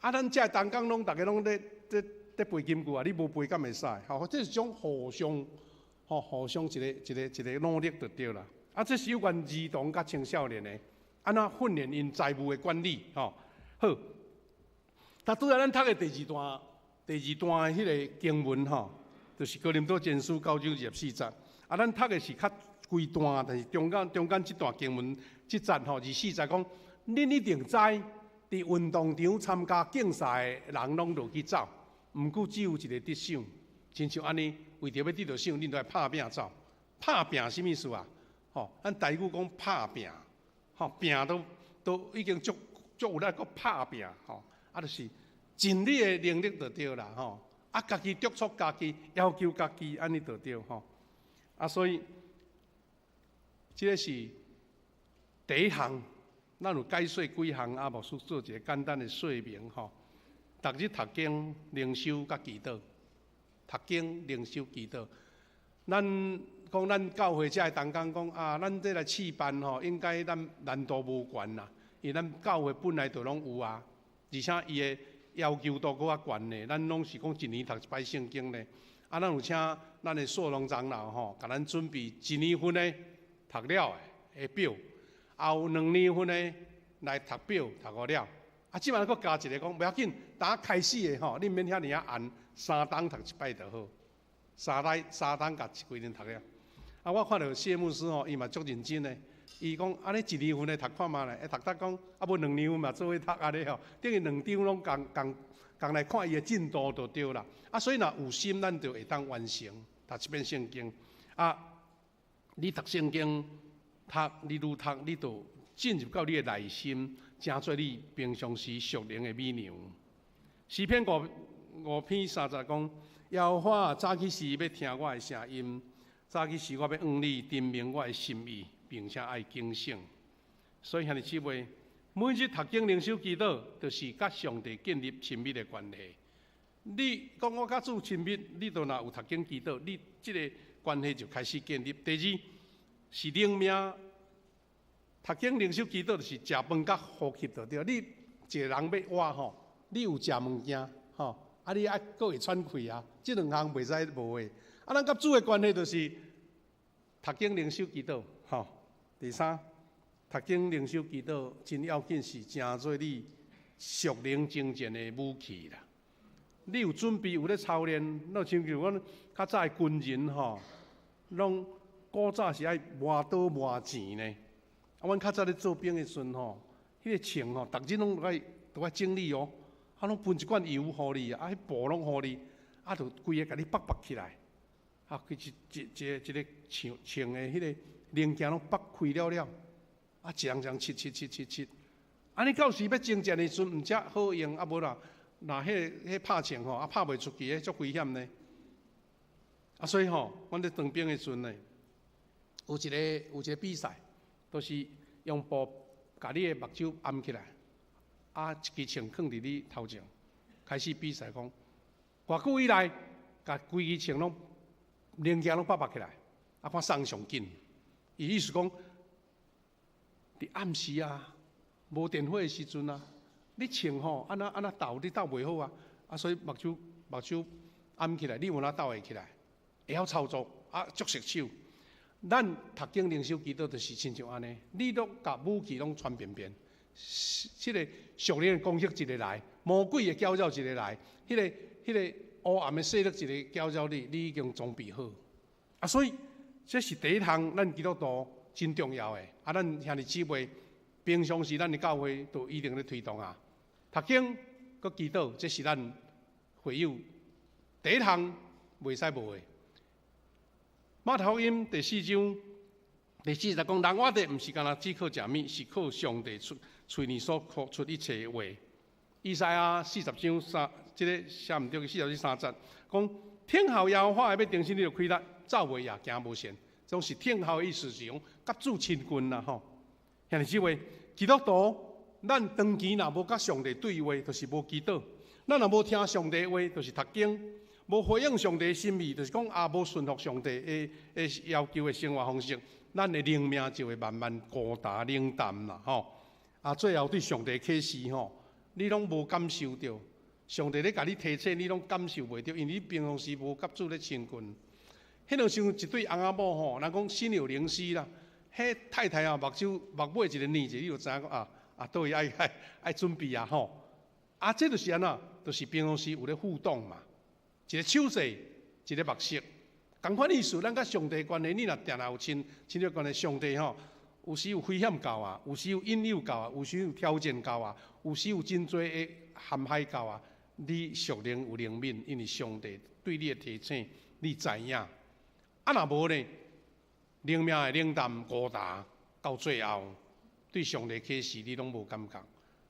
啊，咱遮同工攏逐家攏咧咧咧背金句啊，你無背敢會使？吼，這是種互相吼，互相一个一个一个努力就對啦。啊，這是有關兒童佮青少年的，按怎訓練𪜶財務的管理吼？好。但拄仔咱讀的第二段，第二段的彼个經文吼，就是哥林多前書九章二十四節。啊，咱讀的是較規段，但是中間中間這段經文這節吼，二十四節講，恁一定知，佇運動場參加競賽的人攏落去走，毋過只有一个得賞。親像按呢，為著欲得著賞，恁都愛拍拚走。拍拚啥物意思啊？吼，咱台語講拍拚，吼拚都都已經足足有力，閣拍拚吼。啊，就是盡你的能力就對啦，吼！啊，家己督促家己，要求家己，按呢就對吼。啊，所以這个是第一項，咱有解說幾項，啊，牧師做一个簡單的說明吼。逐日讀經、靈修佮祈禱，讀經、靈修、祈禱。咱講咱教會遮的同工講啊，咱這來試辦吼，應該咱難度無懸啦，因為咱教會本來就攏有啊。而且伊的要求度閣較懸呢，咱攏是講一年讀一擺聖經呢。啊，咱有請咱的碩龍長老吼，共咱準備一年份的讀了的表，也有兩年份的來讀表讀予了。啊，這擺閣加一个講，無要緊，當開始的吼，你毋免遐爾仔按，三冬讀一擺就好，三禮三冬共一規年讀了。啊，我看著謝牧師吼，伊嘛足認真的。伊講按呢一年份的讀看覓咧，會讀得講啊無兩年份嘛做伙讀按呢吼，等於兩張攏仝仝仝來看伊的進度就對啦。啊，所以若有心，咱就會當完成讀一遍聖經。啊，你讀聖經，讀你愈讀，你就進入到你的內心，成做你平常時屬靈的米糧。詩篇五五篇三節講：耶和華早起時欲聽我的聲音，早起時我欲向你陳明我的心意。並且愛警醒，所以兄弟姊妹，每日讀經靈修祈禱，就是佮上帝建立親密的關係。你講我佮主親密，你都若有讀經祈禱，你這个關係就開始建立。第二是靈命，讀經靈修祈禱就是食飯佮呼吸就對。你一个人欲活吼，你有食物件吼，啊你愛閣會喘氣啊，這兩項袂使無的。啊，咱佮主的關係就是讀經靈修祈禱，吼。第三，讀經靈修祈禱真要緊，是成做你屬靈征戰的武器啦。你有準備，有咧操練，若親像阮較早的軍人吼，攏古早是愛磨刀磨錢呢。啊，阮較早咧做兵的時陣吼，彼个銃吼，逐日攏愛都愛整理哦，啊，攏噴一罐油予你，啊，彼布攏予你，啊，就規个共你縛縛起來，啊，規一一一個一个槍槍的彼个零件攏縛開了了，啊，一人一人切切切切切，按呢到時欲征戰的時陣，毋才好用，啊無啦，若彼个彼拍槍吼，啊拍袂出去，彼足危險呢。啊，所以吼，阮咧當兵的時陣呢，有一个有一个比賽，就是用布共你的目睭掩起來，啊，一支槍囥佇你頭前，開始比賽講，偌久以內，共規支槍攏零件攏縛縛起來，啊，看送上緊。伊意思講，佇暗時啊，無電火的時陣啊，你穿吼，按怎按怎鬥，你鬥袂好啊！啊，所以目睭目睭掩起來，你有哪鬥會起來？會曉操作，啊，足熟手。咱讀經靈修祈禱就是親像按呢，你攏共武器攏穿便便，這個屬靈的攻擊一个來，魔鬼的攪擾一个來，彼個黑暗的勢力一个攪擾你，你已經裝備好。啊，所以這是第一項，咱基督徒真重要的。啊，咱兄弟姊妹平常時咱的教會都一定咧推動啊。讀經閣祈禱，這是咱會友第一項袂使無的。馬太福音第四章第四節講，人活著毋是干焦只靠食物，是靠上帝喙喙裡所吐出一切話。以賽亞四十章三，這个寫毋對，四十章三節講，聽候耶和華的欲重新得力，走袂也行無善，總是聽候的意思是講，佮主親近啦吼。兄弟姊妹，基督徒，咱長期若無佮上帝對話，就是無祈禱；咱若無聽上帝話，就是讀經；無回應上帝心意，就是講也無順服上帝的的要求的生活方式，咱的靈命就會慢慢孤單冷淡啦吼。啊，最後對上帝啟示吼，你攏無感受著，上帝咧共你提醒，你攏感受袂著，因為你平常時無佮主咧親近。彼個像一對翁仔某吼，人講心有靈犀啦。彼太太啊，目睭目尾一个捏者，你就知影講啊啊，佗位愛愛愛準備啊吼。啊，這就是按怎，就是平常時有咧互動嘛。一个手勢，一个目色，仝款意思。咱佮上帝關係，你若定定有親親密關係，上帝吼，有時有危險到啊，有時有引誘到啊，有時有挑戰到啊，有時有真濟的陷害到啊。你屬靈有靈敏，因為上帝對你的提醒，你知影。啊，若無呢？靈命會冷淡孤單，到最後對上帝啟示你攏無感覺。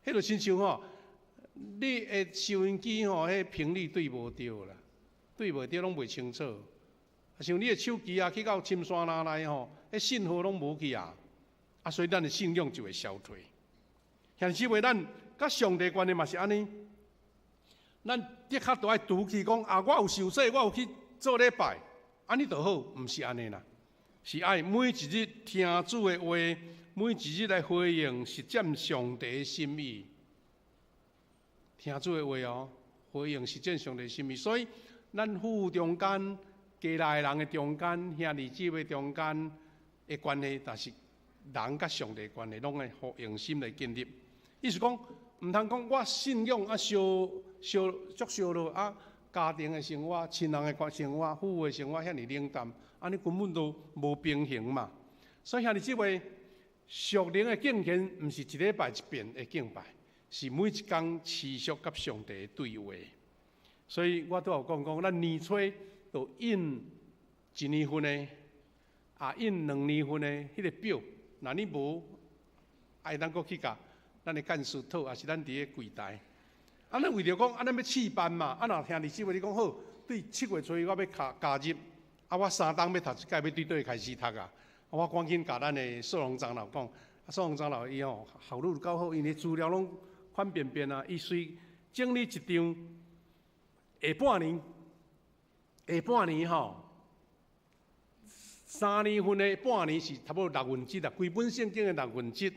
彼就親像吼，你的收音機吼，彼頻率對無對啦，對無對攏袂清楚。啊，像你的手機啊，去到深山林內吼，彼信號攏無去啊。啊，所以咱的信仰就會消退。兄弟姊妹，咱佮上帝關係嘛是按呢。咱的確都愛拄去講啊，我有受洗，我有去做禮拜，按呢就好，毋是按呢啦。是愛每一日聽主的話，每一日來回應實踐上帝的心意。聽主的話哦，回應實踐上帝的心意。所以，咱夫婦中間、家內人的中間、兄弟姊妹中間的關係，但是人佮上帝的關係，攏愛用心來建立。意思講，毋通講我信仰啊，燒燒足燒落啊，家庭的生活、親人的生活、夫婦的生活遐爾冷淡。按呢根本都無平衡嘛，所以兄弟姊妹，屬靈的敬虔毋是一禮拜一遍的敬拜，是每一工持續佮上帝的對話。所以我拄有講講，咱年初就印一年份的，啊印兩年份的彼个表，若你無，會當閣去共咱的幹事討，抑是咱佇咧櫃台。啊，咱為著講，啊，咱欲試辦嘛，啊，若兄弟姊妹你講好，對七月初一我欲加加入。啊！我三冬欲讀一屆，欲對佗位開始讀啊！我趕緊共咱的蘇龍長老講，啊，蘇龍長老伊吼效率夠好，因為資料攏款便便啊，伊隨整理一張下半年，下半年吼，三年份的半年是差不多六分之一啊，規本聖經的六分之一。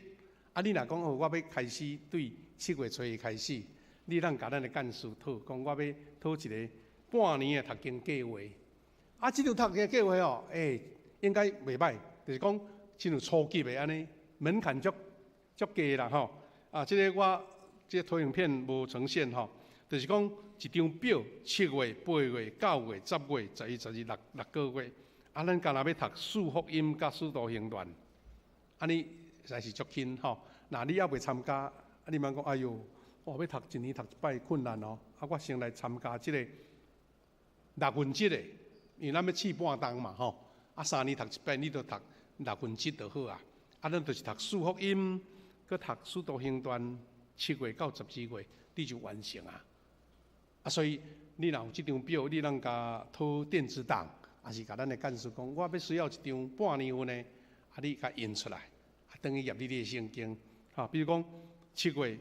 啊，你若講哦，我欲開始對七月初一開始，你通共咱的幹事討，講我欲討一个半年的讀經計劃。啊，這張讀經計劃哦，欸，應該袂䆀，就是講親像初級的按呢，門檻足足低啦吼。啊，這个我這个投影片無呈現吼，就是講一張表，七月、八月、九月、十月、十一、十二六六個月。啊，咱干焦欲讀四福音佮使徒行傳，按呢實在是足輕吼。若你猶未參加，啊，你茫講，哎喲，我欲讀一年讀一擺困難哦。啊，我先來參加這个六分之一的。因為咱欲試半冬嘛吼，啊三年讀一擺，你就讀六分之一就好啊。啊，咱就是讀四福音，閣讀使徒行傳，七月到十二月，你就完成啊。啊，所以你若有這張表，你通共討電子檔，抑是共咱的幹事講，我欲需要一張半年份的，啊，你共印出來，啊，轉去頁你的聖經，吼，比如講七月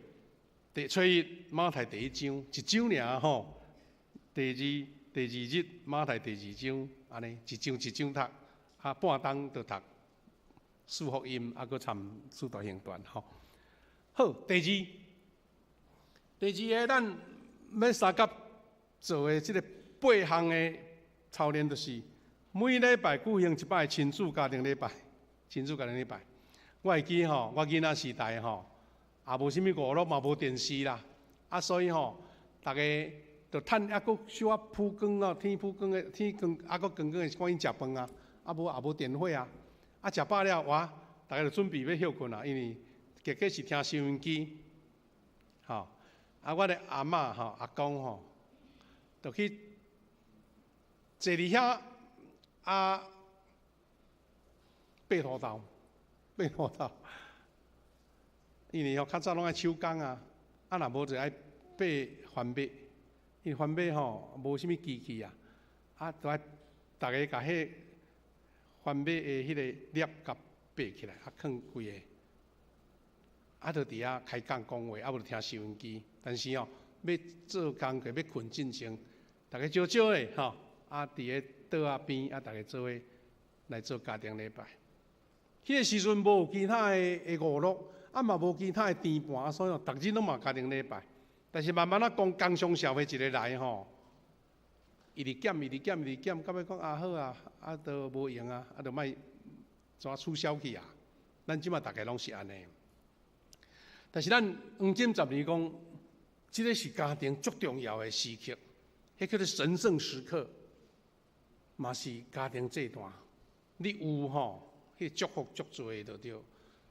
第初一馬太第一章，一章爾吼，第二。第二日馬太第二章，按呢一章一章讀，啊半冬就讀四福音，啊閣參使徒行傳吼。好，第二，第二个，咱欲相佮做的這个八項的操練，就是每禮拜舉行一擺親子家庭禮拜，親子家庭禮拜。我會記吼，我囡仔時代吼，也無啥物娛樂，嘛無電視啦，啊，所以吼，逐家就趁猶閣小可曝光哦，天曝光的天光，猶閣光光的，趕緊食飯啊，啊無也無電火啊，啊食飽了哇，逐家就準備欲歇睏啊，因為結果是聽收音機，吼，啊，我的阿嬤吼，阿公吼，就去坐佇遐啊，掰土豆，掰土豆，因為吼較早攏愛手工啊，啊若無就愛掰番麥，因為番麥吼無啥物機器啊，啊，就愛逐家共彼番麥的彼個粒共掰起來，啊，囥規个，啊，就佇遐開講講話，啊，無就聽收音機。但是吼，欲做工課欲睏進前，逐家少少的吼，啊，佇個桌仔邊啊，逐家做伙來做家庭禮拜。彼個時陣無其他的娛樂，啊嘛無其他的甜盤，所以逐日攏嘛家庭禮拜。但是慢慢仔講，工商社會一个來吼，一直減，一直減，一直減，到尾講啊好啊，啊都無閒啊，啊就莫怎取消去啊。咱這馬逐家攏是按呢。但是咱黃金十年講，這个是家庭足重要的時刻，彼叫做神聖時刻，嘛是家庭祭壇。你有吼，彼個祝福足濟就對。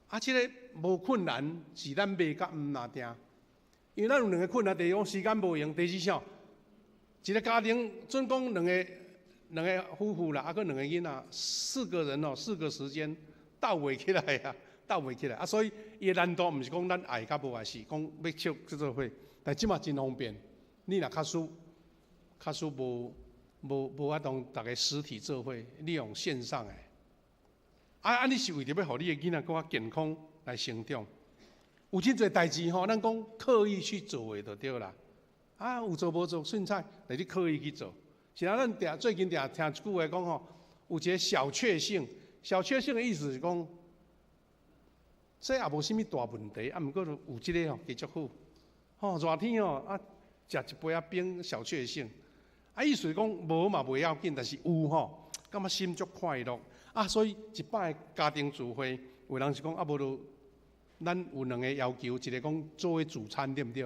啊，這个無困難是咱袂佮毋若定，因為咱有兩個困難，第一講時間無閒，第二啥？一個家庭準講兩個夫婦啦，啊，閣兩個囡仔，四個人哦，四個時間鬥袂起來啊，鬥袂起來啊，所以伊的難度毋是講咱愛佮無愛，是講欲笑去做伙。但這馬真方便，你若假使假使無法度逐家實體做伙，你用線上的。啊啊！你是為著欲予你的囡仔閣較健康來成長，有真濟代誌吼，咱講刻意去做的就對啦。啊，有做無做凊彩，但你刻意去做。是啊，咱定最近定聽一句話講吼，有一个小確幸。小確幸的意思是講，這也無啥物大問題，啊，毋過有這个吼，加足好。吼，熱天吼啊，食一杯仔冰，小確幸。啊，意思是講無嘛袂要緊，但是有吼，感覺心足快樂。啊，所以一擺家庭聚會，有人是講啊，無就咱有兩个要求，一个講做伙聚餐對毋對？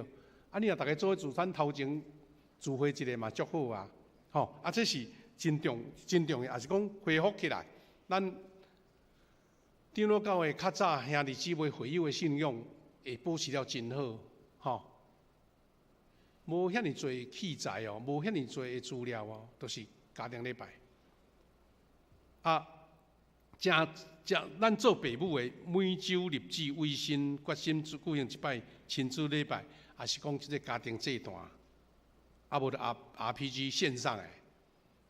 啊，你若逐家做伙聚餐，頭前聚會一个嘛足好啊，吼！啊，這是真重真重要，也是講恢復起來。咱長老教會較早兄弟姊妹會友的信仰會保持了真好，吼。無遐爾濟器材哦，無遐爾濟的資料哦，都是家庭禮拜。啊，誠誠，咱做爸母的每週立志為心決心舉行一擺親子禮拜，也是講這个家庭祭壇，啊無就 RPG 線上的。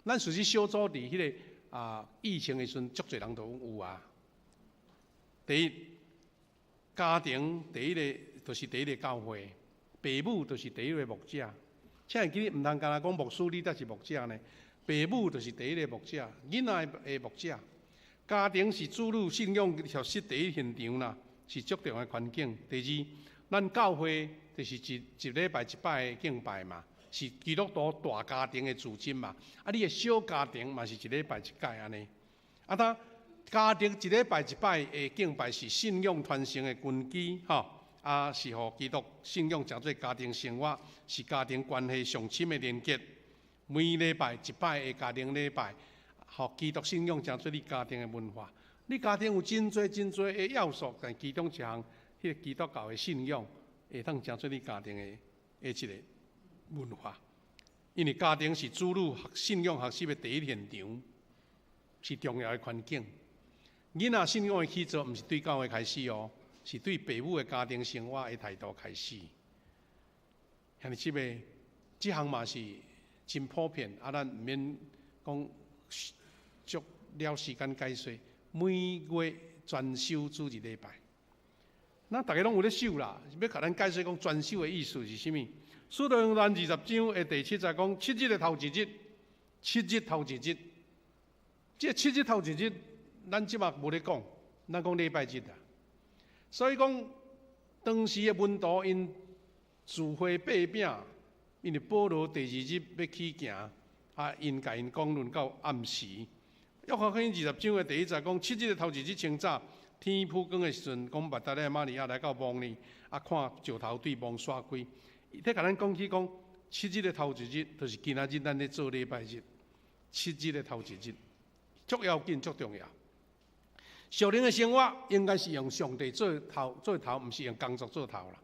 咱實際小組佇彼个啊疫情的時陣，足濟人都有啊。第一，家庭第一个就是第一个教會，爸母就是第一个牧者。請會記得，毋通干焦講牧師，你才是牧者呢。爸母就是第一个牧者，囡仔的牧者。家庭是子女信仰學習第一現場啦，是足重要的環境。第二，咱教會就是一禮拜一擺的敬拜嘛，是基督徒大家庭的組織嘛。啊，你的小家庭嘛是一禮拜一擺按呢。啊，當家庭一禮拜一擺的敬拜是信仰傳承的根基，吼。啊，是予基督信仰成做家庭生活，是家庭關係上深的連結。每禮拜一擺的家庭禮拜，予基督信仰成做你家庭的文化。你家庭有真濟真濟的要素，但其中一項，彼個基督教的信仰會當成做你家庭的一个文化。因為家庭是子女學信仰學習的第一現場，是重要的環境。囡仔信仰的起做，毋是對教會開始哦，是對爸母的家庭生活的態度開始。兄弟姊妹，這項嘛是真普遍，啊，咱毋免講足了時間解說。每月專守主日禮拜，咱逐家攏有咧守啦。欲共咱解說講專守的意思是啥物？使徒行傳20章的第七節講，七日的頭一日，七日頭一日，這七日頭一日，咱這馬無咧講，咱講禮拜日啊。所以講，當時的門徒𪜶 聚會擘餅，因為保羅第二日欲起行，啊，𪜶共𪜶講論到暗時。約翰福音20章的第1節講，七日的頭一日清早，天曝光的時陣，講瑪達肋瑪利亞來到墓裡，啊，看石頭對墓徙開。伊咧共咱講起講，七日的頭一日，就是今仔日咱咧做禮拜日。七日的頭一日，足要緊，足重要。屬靈的生活應該是用上帝做頭，做頭，毋是用工作做頭啦。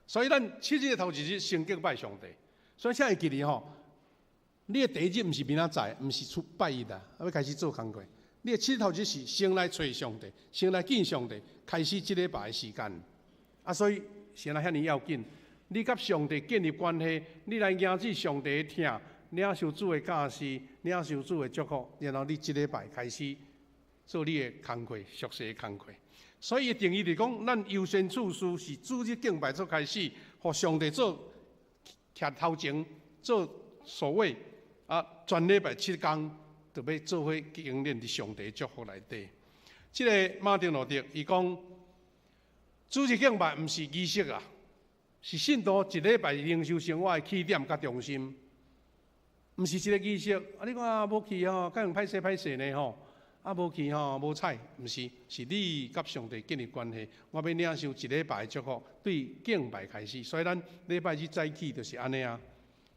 所以咱七日的頭一日先敬拜上帝。所以請會記得吼，你的第一日毋是明仔載，毋是出拜一啦，欲開始做工課。你的七日頭一日是先來揣上帝，先來見上帝，開始這禮拜的時間。啊，所以先來遐爾要緊，你佮上帝建立關係，你來迎接上帝的疼，領受主的教示，領受主的祝福，然後你這禮拜開始做你的工課，屬世的工課。所以定義就是講，咱優先次序是主日敬拜做開始，予上帝做徛頭前，做首位啊，全禮拜7工就欲做伙經練佇上帝祝福內底。這个馬丁路德伊講，主日敬拜毋是儀式啊，是信徒一禮拜靈修生活的起點佮中心，毋是一个儀式。啊，你講啊，無去吼，敢用歹勢歹勢呢吼？啊，無去吼，無彩，毋是，是你佮上帝建立關係。我欲領受一禮拜的祝福，對敬拜開始。所以咱禮拜日早起就是按呢啊。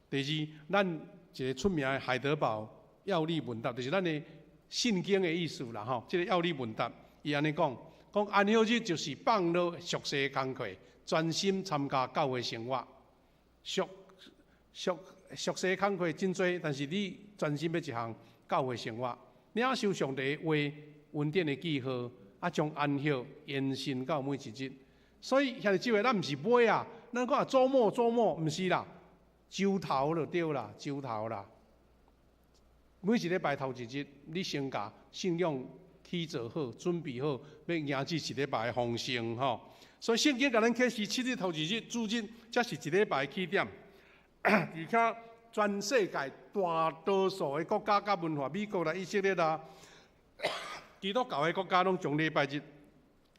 第二，咱一个出名的海德堡要理問答，就是咱的信經的意思啦吼。這个要理問答，伊按呢講，講安息日就是放落屬世的工課，專心參加教會生活。屬屬屬世的工課真濟，但是你專心欲一項教會生活。領受上帝的話，恩典的記號，啊，將安息延伸到每一日。所以兄弟姊妹，咱毋是買啊，咱講啊週末週末，毋是啦，週頭就對啦，週頭啦。每一禮拜頭一日，你先共信仰起做好，準備好，欲迎接一禮拜的豐盛吼。所以聖經共咱啟示七日頭一日主日，才是一禮拜的起點，而且全世界大多數的國家佮文化，美國啦、以色列啦，基督教的國家，攏將禮拜日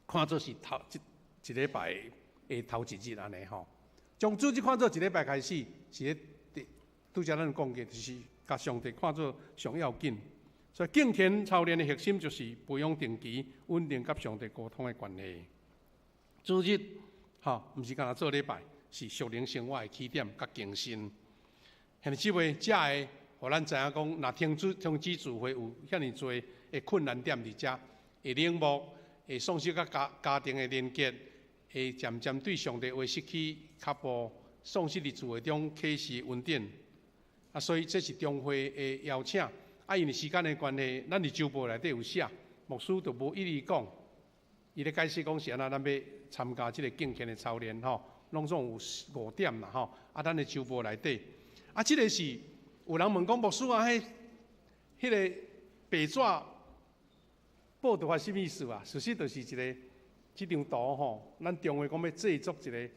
看做是頭一一禮拜的頭一日按呢吼。將主日看做一禮拜開始，是咧拄才咱講過，就是共上帝看做上要緊。所以敬虔操練的核心就是培養定期穩定佮上帝溝通的關係。主日吼，毋是干焦做禮拜，是屬靈生活的起點佮更新。兄弟姊妹，才會予咱知影講，若停止停止聚會有遐爾濟的困難點佇遮，會冷漠，會喪失佮家家庭的連結，會漸漸對上帝話失去腳步，喪失佇聚會中啟示恩典。啊，所以這是中會的邀請。啊，因為時間的關係，咱佇週報內底有寫，牧師就無一一講。伊咧解釋講是按怎，咱欲參加這个敬虔的操練吼，攏總有五點啦吼。啊，咱的週報內底。啊，這个是有人問講牧師啊，彼彼个白紙報道法啥物意思啊？事實就是一个這張圖吼，咱中會講欲製作一个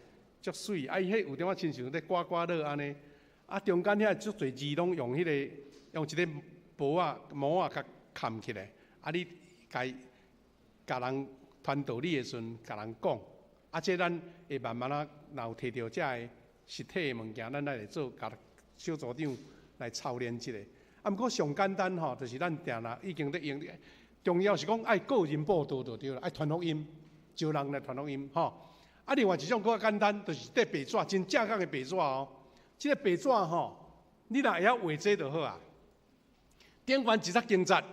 足媠，啊，伊彼有點仔親像咧刮刮樂按呢，啊，中間遐足濟字攏用彼个用一个簿仔膜仔共崁起來，啊，你共共人傳道理的時陣，共人講，啊，這咱會慢慢仔，若有提著這个實體的物件，咱來做共小組長來操練一下。啊，毋過上簡單吼，就是咱定定已經咧用。重要是講愛個人佈道就對啦，愛傳福音，招人來傳福音吼。啊，另外一種閣較簡單，就是綴白紙，真正確的白紙哦。這个白紙吼，你若會曉畫這就好啊。頂懸一節經節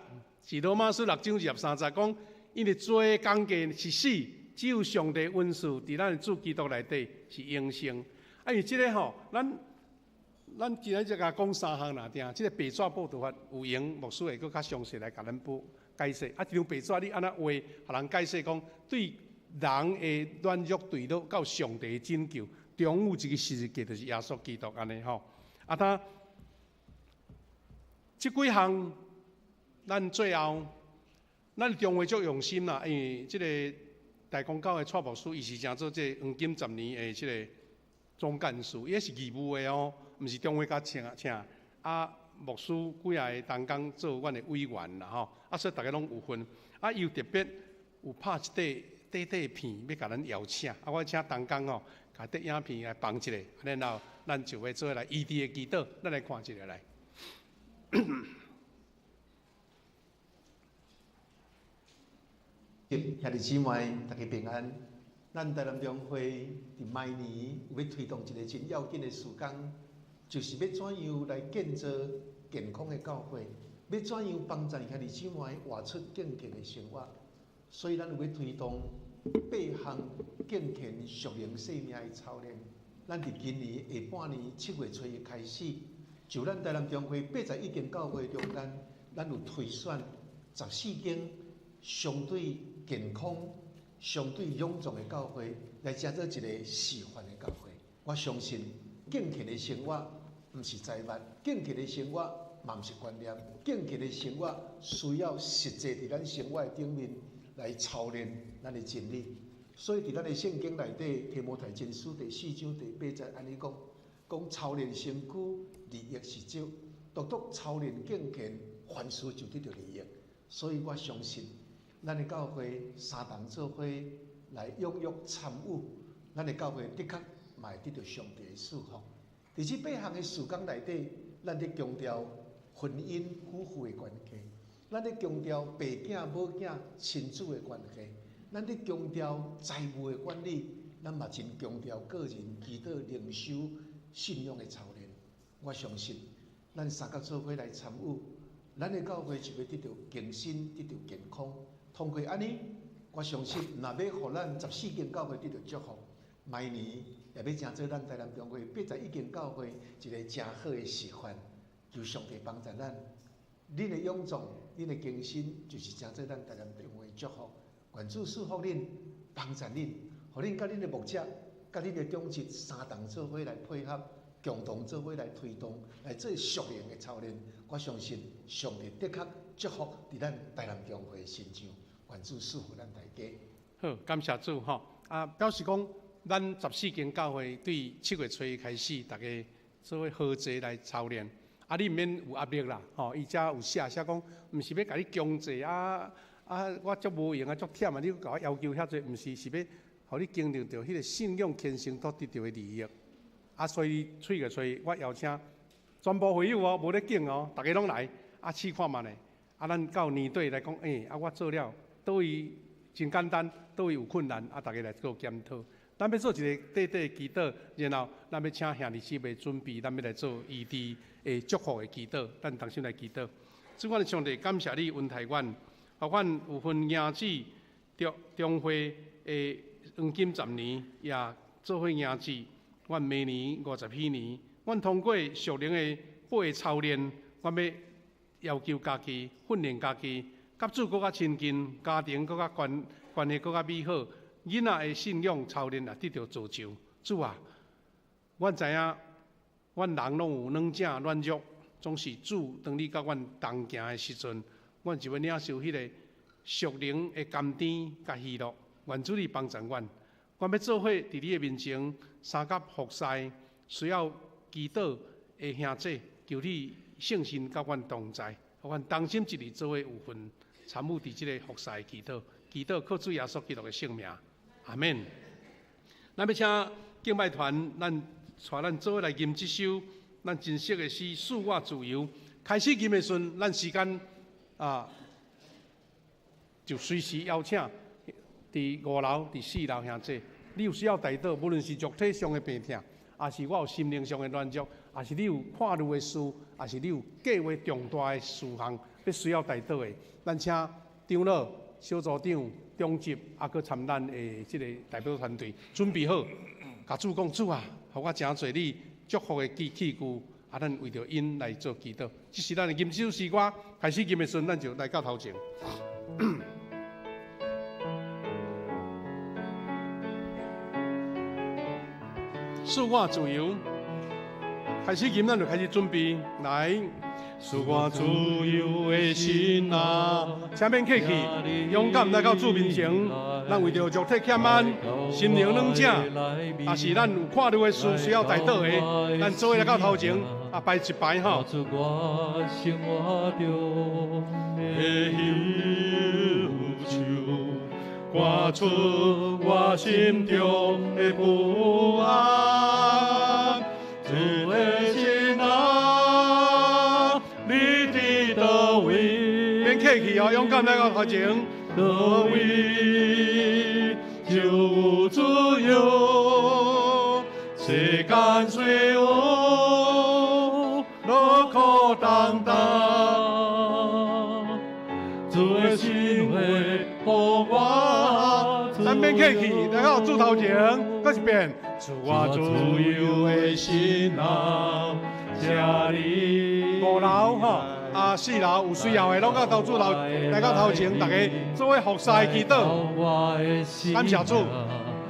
是羅馬書6章23節講，因為罪的工價是死，只有上帝恩賜佇咱的主基督內底是永生。啊，因為這个吼，咱咱今仔日共講三項爾定，這个白紙佈道法有閒牧師會閣較詳細來共咱補解釋。啊，這張白紙你按怎畫，予人解釋講對人的軟弱墜落到上帝的拯救，中有一个十字架，就是耶穌基督按呢吼。啊，他這幾項，咱最後，咱中會足用心啦，因為這个大公教的蔡牧師，伊是成做這个黃金十年的這个總幹事，伊是義務的哦，毋是中會共請請啊牧師幾仔个同工做阮的委員啦吼，啊所以逐家攏有份，啊伊有特別有拍一塊短短片欲共咱邀請，啊我請同工吼，共綴影片來放一下，然後咱就會做來醫治的祈禱，咱來看一下來。兄弟姊妹，大家平安。咱台南中會佇明年有欲推動一个真要緊的事工，就是欲怎樣來建造健康的教會，欲怎樣幫助兄弟姊妹活出敬虔的生活。所以咱有欲推動八項敬虔屬靈生命的操練。咱佇今年下半年7月初一開始，就咱台南中會81間教會中間，咱有推選14間相對健康、相對勇壯的教會，來成做一个示範的教會。我相信敬虔的生活毋是財物，敬虔的生活嘛毋是觀念，敬虔的生活需要實際佇咱生活的頂面來操練咱的真理。所以佇咱的聖經內底，提摩太前書第4章第8節按呢講：講操練身軀利益是少，獨獨操練敬虔，凡事就得著利益。所以我相信，咱的教會三同做伙來踴躍參與，咱的教會的確嘛會得著上帝的祝福。佇這八項的事工內底，咱咧強調婚姻夫婦的關係，咱咧強調爸囝母囝親子的關係，咱咧強調財務的管理，咱嘛真強調個人祈禱靈修信仰的操練。我相信，咱三甲做伙來參與，咱的教會就會得著更新，得著健康。通過按呢，我相信，若欲予咱14間教會得著祝福，明年也欲成做咱台南中會81間教會一个誠好的示範。求上帝幫助咱，恁的勇壯，恁的更新，就是成做咱台南中會的祝福。願主賜福恁，幫助恁，予恁佮恁的牧者、佮恁的長執三同做伙來配合，共同做伙來推動，來做屬靈的操練。我相信上帝的確祝福佇咱台南中會的身上，願主賜福咱大家。好，感謝主吼。啊，表示講，咱14間教會對7月初一開始，大家做伙合齊來操練。啊，你毋免有壓力啦，吼！伊遮有寫寫講，毋是欲共你強制啊啊！我足無閒啊，足忝啊，你閣共我要求遐濟，毋是，是欲予你經歷著彼个信仰虔誠所得著的利益。啊，所以7月初一，我邀請全部會友哦，無咧揀哦，逐家攏來啊，試看覓咧。啊，咱到年底來講，欸，啊，我做了，佗位真簡單，佗位有困難，啊，逐家來做檢討。咱欲做一个短短的祈禱，然後咱欲請兄弟姊妹準備，咱欲來做醫治的祝福的祈禱。咱同心來祈禱。主，阮的上帝，感謝你恩待阮，予阮有份迎子中會的黃金10年，也做伙迎子。阮明年50禧年，阮通過屬靈的八个操練，阮欲要求家己，訓練家己，佮主閣較親近，家庭閣較關關係閣較美好。囡仔的信仰操練也得著造就。主啊，阮知影，阮人攏有軟正軟弱，總是主當你佮阮同行的時陣，阮就欲領受彼个屬靈的甘甜佮喜樂。願主你幫助阮，阮欲做伙佇你的面前相佮服侍，需要祈禱的兄弟，求你聖神佮阮同在，予阮同心一意做伙有份參與佇這个服侍的祈禱，祈禱靠主耶穌基督的聖名。阿們。咱欲請敬拜團，咱帶咱做伙來吟這首咱真熟的詩《賜我自由》。開始吟的時陣，咱時間啊，就隨時邀請佇5樓、佇4樓兄弟，你有需要代禱，無論是肉體上的病痛，抑是我有心靈上的軟弱，抑是你有看路的事，抑是你有計劃重大的事項，欲需要代禱的，咱請長老、小組長、長執，啊，閣參咱的這个代表團隊準備好，共主講，主啊，予我誠濟你祝福的器具，啊，咱為著𪜶來做祈禱。這是咱的吟這首詩歌，開始吟的時陣，咱就來到頭前。賜我自由，開始吟，咱就開始準備來。賜我自由的心啊，請免客氣，勇敢來到主面前。咱為著肉體欠安，心靈軟正，也是咱有看路的事需要代禱的，咱做伙來到頭前，啊，排一排吼。的憂愁，掛趕出我心中的不安。主的神啊，你佇佗位？免客氣哦，勇敢來到頭前。佗位就有自由，世間雖有勞苦擔擔，主的心話予我。咱免客氣，來到主頭前，閣一遍。賜我自由的心啊，請你。五樓吼，啊四樓有需要的，攏到頭主頭來到頭前，大家做伙服侍祈禱。感謝主，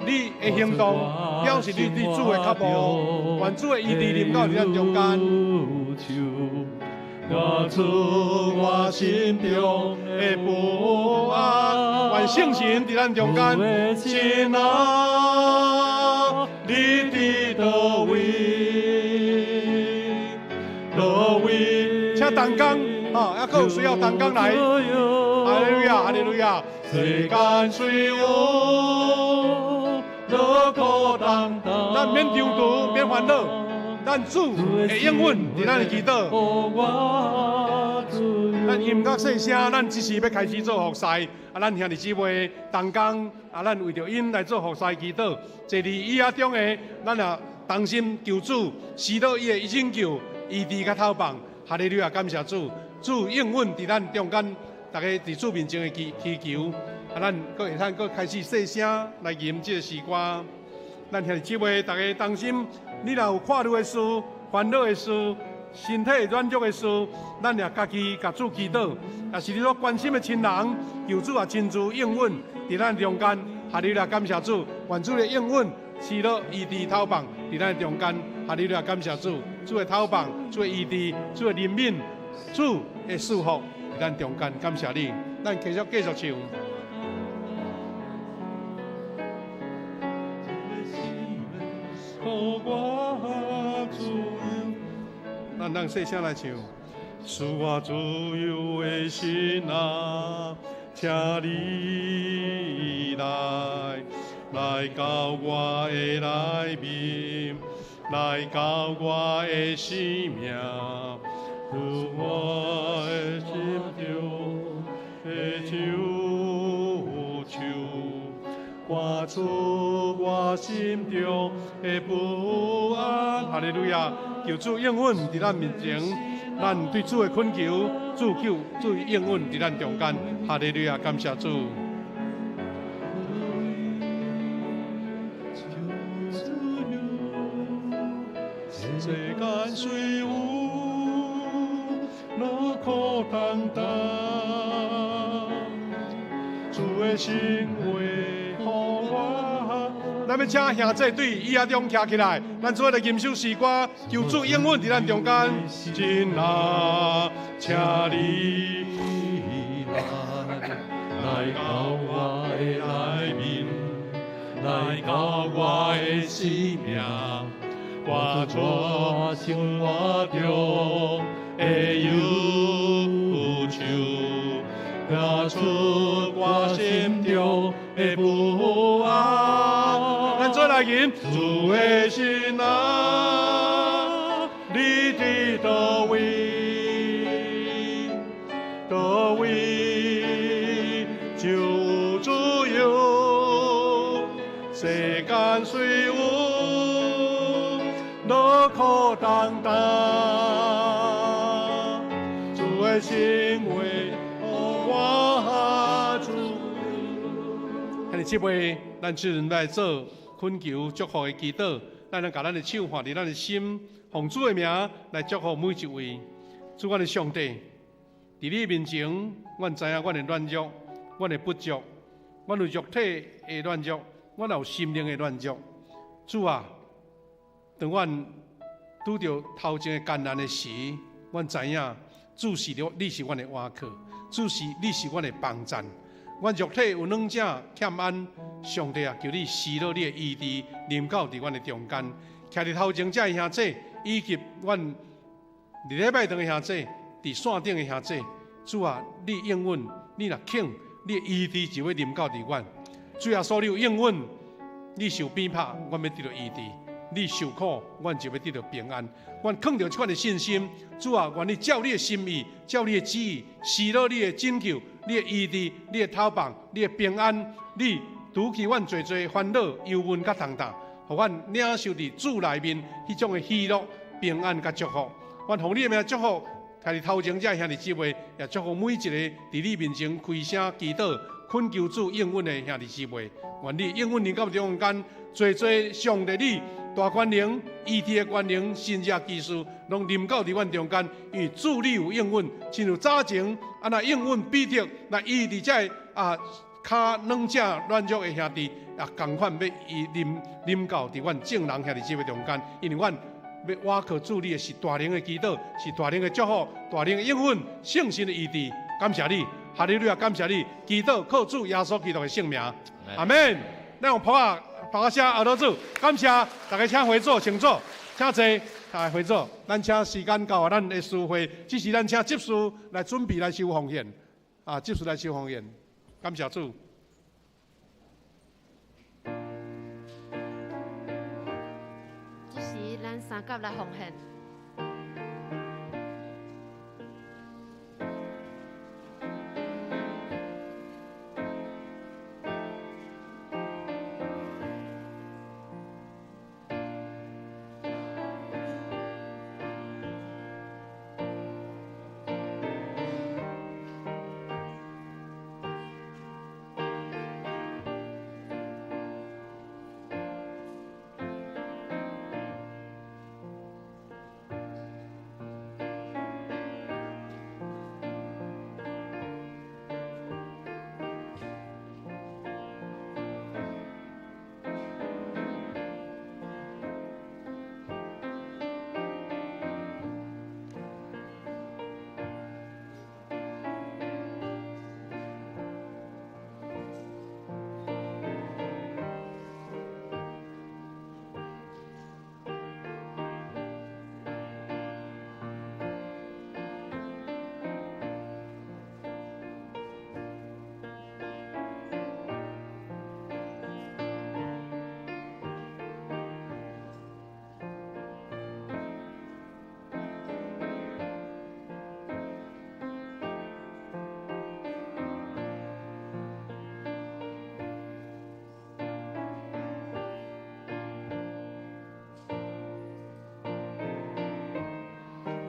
你的行動表示你對主的渴慕，願主的醫治臨到佇咱中間。趕出我心中的不安，願聖神佇咱中間。神啊，你佇佗位？佗位？請同工，吼，猶閣有需要同工來。哈利路亞，哈利路亞。世間雖有勞苦擔擔，咱免躊躇，免煩惱。咱主會應允佇咱的祈禱。咱音樂細聲，咱這時欲開始做服侍。啊，咱兄弟姊妹同工，啊，咱為著𪜶來做服侍祈禱。坐佇椅仔中的，咱也同心求主施落伊的拯救、醫治佮透放。哈利路亞，感謝主，主應允佇咱中間，逐家佇主面前的祈求。啊，咱閣會通閣開始細聲來吟這個詩歌。咱兄弟姊妹，逐家同心，你若有看慮的事、煩惱的事、身體軟弱的事，咱也家己共主祈禱。若是你所關心的親人，求主也親自應允佇咱中間。哈利路亞，感謝主，願主的應允施落醫治透放佇咱中間。哈利路亞，感謝主，主的透放，主的醫治，主的憐憫，主的祝福佇咱中間。感謝你，咱繼續繼續唱。咱咱細聲來唱。賜我自由的心啊，請你來，來到我的內面，來到我的生命，予我的心中的憂愁，趕出我心中的不安。哈利路亞！求主應允佇咱面前，咱對主的懇求，主求主應允佇咱中間。哈利路亞！感謝主。世間雖有勞苦擔擔，主的心話予我。咱欲請兄弟對椅仔中徛起來，咱做伙來吟首詩歌，求主應允佇咱中間。神啊，請你來，來到我的內面，來到我的生命，趕出我生活中的憂愁，趕出我心中的不安。咱做來吟，主的神啊，你佇佗位？佗位就有自由，世間雖有勞苦擔擔，主的心話予我自由。兄弟姊妹，咱這陣來做懇求祝福的祈禱，咱來共咱的手放佇咱的心，奉主的名來祝福每一位。主，阮的上帝，佇你面前，阮知影阮的軟弱，阮的不足，阮有肉體的軟弱，阮也有心靈的軟弱。主啊，當阮拄著頭前的艱難的時，阮知影主是你是阮的倚靠，主是你是阮的幫贊。阮肉體有軟者欠安，上帝啊，求你施落你的醫治，臨到佇阮的中間，徛佇頭前這的兄弟，以及阮佇禮拜堂的兄弟，佇線頂的兄弟，主啊，你應允，你若肯，你的醫治就會臨到佇阮。主耶稣，你有应允，你受鞭拍，阮欲得著医治；你受苦，阮就欲得著平安。阮囥著这款的信心，主啊，愿你照你的心意，照你的旨意，施落你的拯救、你的医治、你的透放、你的平安，你除去阮济济烦恼、忧闷佮重担，予阮领受伫主内面彼种的喜乐、平安佮祝福。阮奉你的名祝福，徛伫头前这兄弟姊妹，也祝福每一个伫你面前开声祈祷、恳求主应允的兄弟姊妹。愿你应允临到中间，济济上帝你大权能、医治的权能、神迹奇事，拢临到伫阮中间。因为主你有应允，亲像早前按那应允彼得来医治这个跤软正软弱的兄弟，也仝款欲伊临临到伫阮众人兄弟姊妹中间，因为阮欲倚靠主你的是大能的祈祷，是大能的祝福，大能的应允，圣神的医治。感谢你，哈利路亚！感谢你，祈祷靠主耶稣基督的圣名，阿们。咱用拍仔拍仔声，阿罗主，感谢大家，请回座，请坐，请坐，大家回座。咱请时间到啊，咱的司会，这时咱请执事来准备来收奉献，啊，执事来收奉献，感谢主。这时咱三甲来奉献。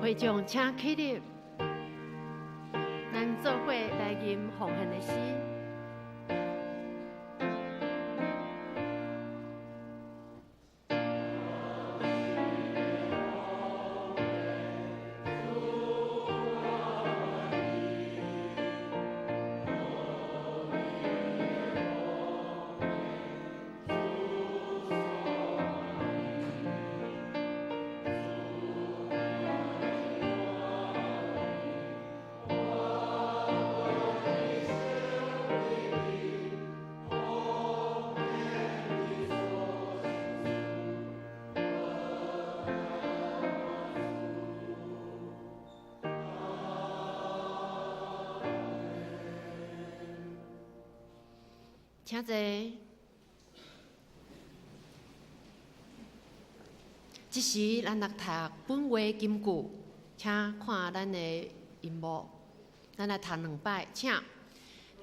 会众请起立，咱做伙来吟奉献的诗。请坐。这时，咱来读本话金句，请看咱的萤幕。咱来读两摆，请。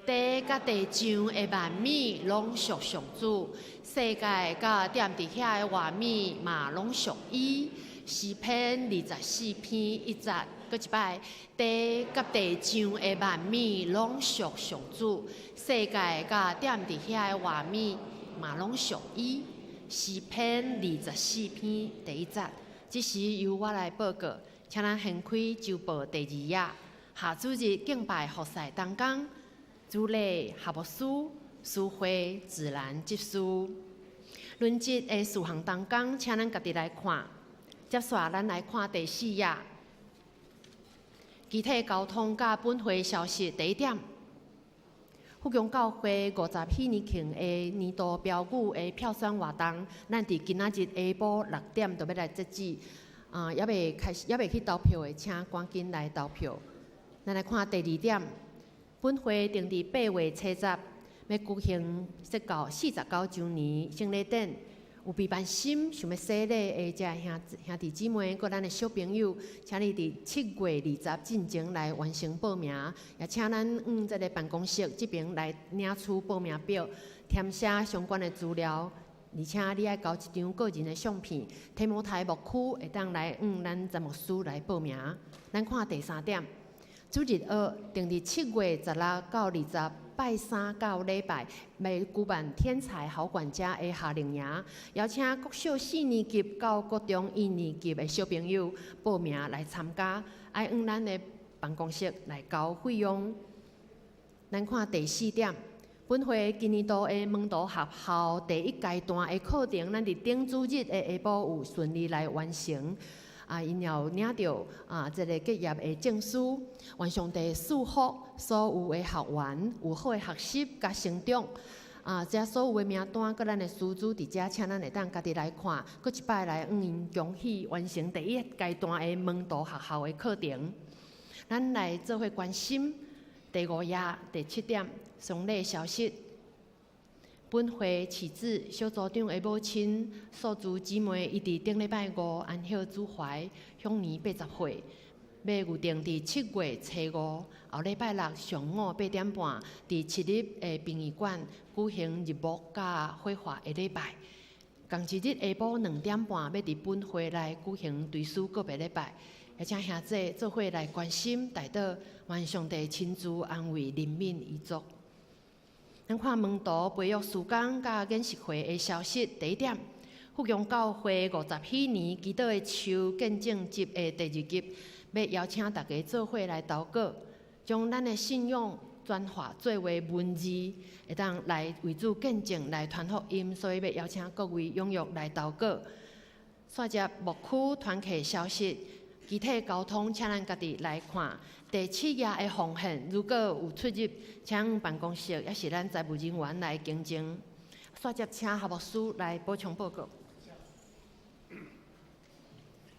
地佮地上的万物拢属上主，世界佮踮伫遐的活物嘛拢属伊。诗篇24篇1节，阁一摆，地佮地上的万物拢属上主，世界佮踮伫遐的活物嘛拢属伊。诗篇24篇第1节，这时由我来报告，请咱掀开周报第2页，下主日敬拜服侍同工，主礼合牧师、司会自然执事。轮值的事项同工，请咱家己来看。接续咱来看第4页，具体交通佮本会消息。第一点，福强教会50禧年庆的年度标语的票选活动，咱伫今仔日下晡6点就欲来截止。犹未开始，犹未去投票的，请赶紧来投票。咱来看第2点，本会定伫8月70，欲舉行釋教49週年聖禮典，有備辦心想欲洗禮的遮兄弟姊妹，閣咱的小朋友，請你佇7月20進前來完成報名，也請咱往這个辦公室這爿來領取報名表，填寫相關的資料，而且你愛交一張個人的相片。提摩太牧區會當來向咱詹牧師來報名。咱看第三點，主日學定佇7月16到20。拜三到禮拜，欲舉辦天才好管家的夏令營，邀請國小四年級到國中一年級的小朋友報名來參加，愛往咱的辦公室來交費用。咱看第四點，本會今年度的門徒學校第一階段的課程，咱佇頂主日的下晡有順利來完成。啊，𪜶也有領著啊，這个結業的證書，願上帝賜福所有的學員有好的學習佮成長。啊，這所有的名單，佮咱的師資佇遮，請咱會當家己來看，閣一擺來向𪜶恭喜完成第一階段的門徒學校的課程。咱來做伙關心第五頁第七點喪禮消息。本會揤子小組長的母親素珠姊妹，伊佇頂禮拜五安息主懷，享年80歲，欲預定佇7月初五後禮拜六上午8點半，佇市立的殯儀館舉行入墓佮火化的禮拜。仝一日下晡2點半，欲佇本會來舉行追思告別禮拜，也請兄弟做伙來關心代禱，願上帝親自安慰憐憫遺族。咱看門徒培育事工佮研習會的消息。第一點，福陽教會50禧年祈禱的樹見證集的第二集，欲邀請大家做伙來投稿，將咱的信仰轉化做為文字，會當來為主見證，來傳福音。所以欲邀請各位踴躍來投稿。煞接牧區團契消息，具體交通，請咱家己來看。第七頁的奉獻，如果有出入，請辦公室抑是咱財務人員來更正。煞接請何牧師來補充報告。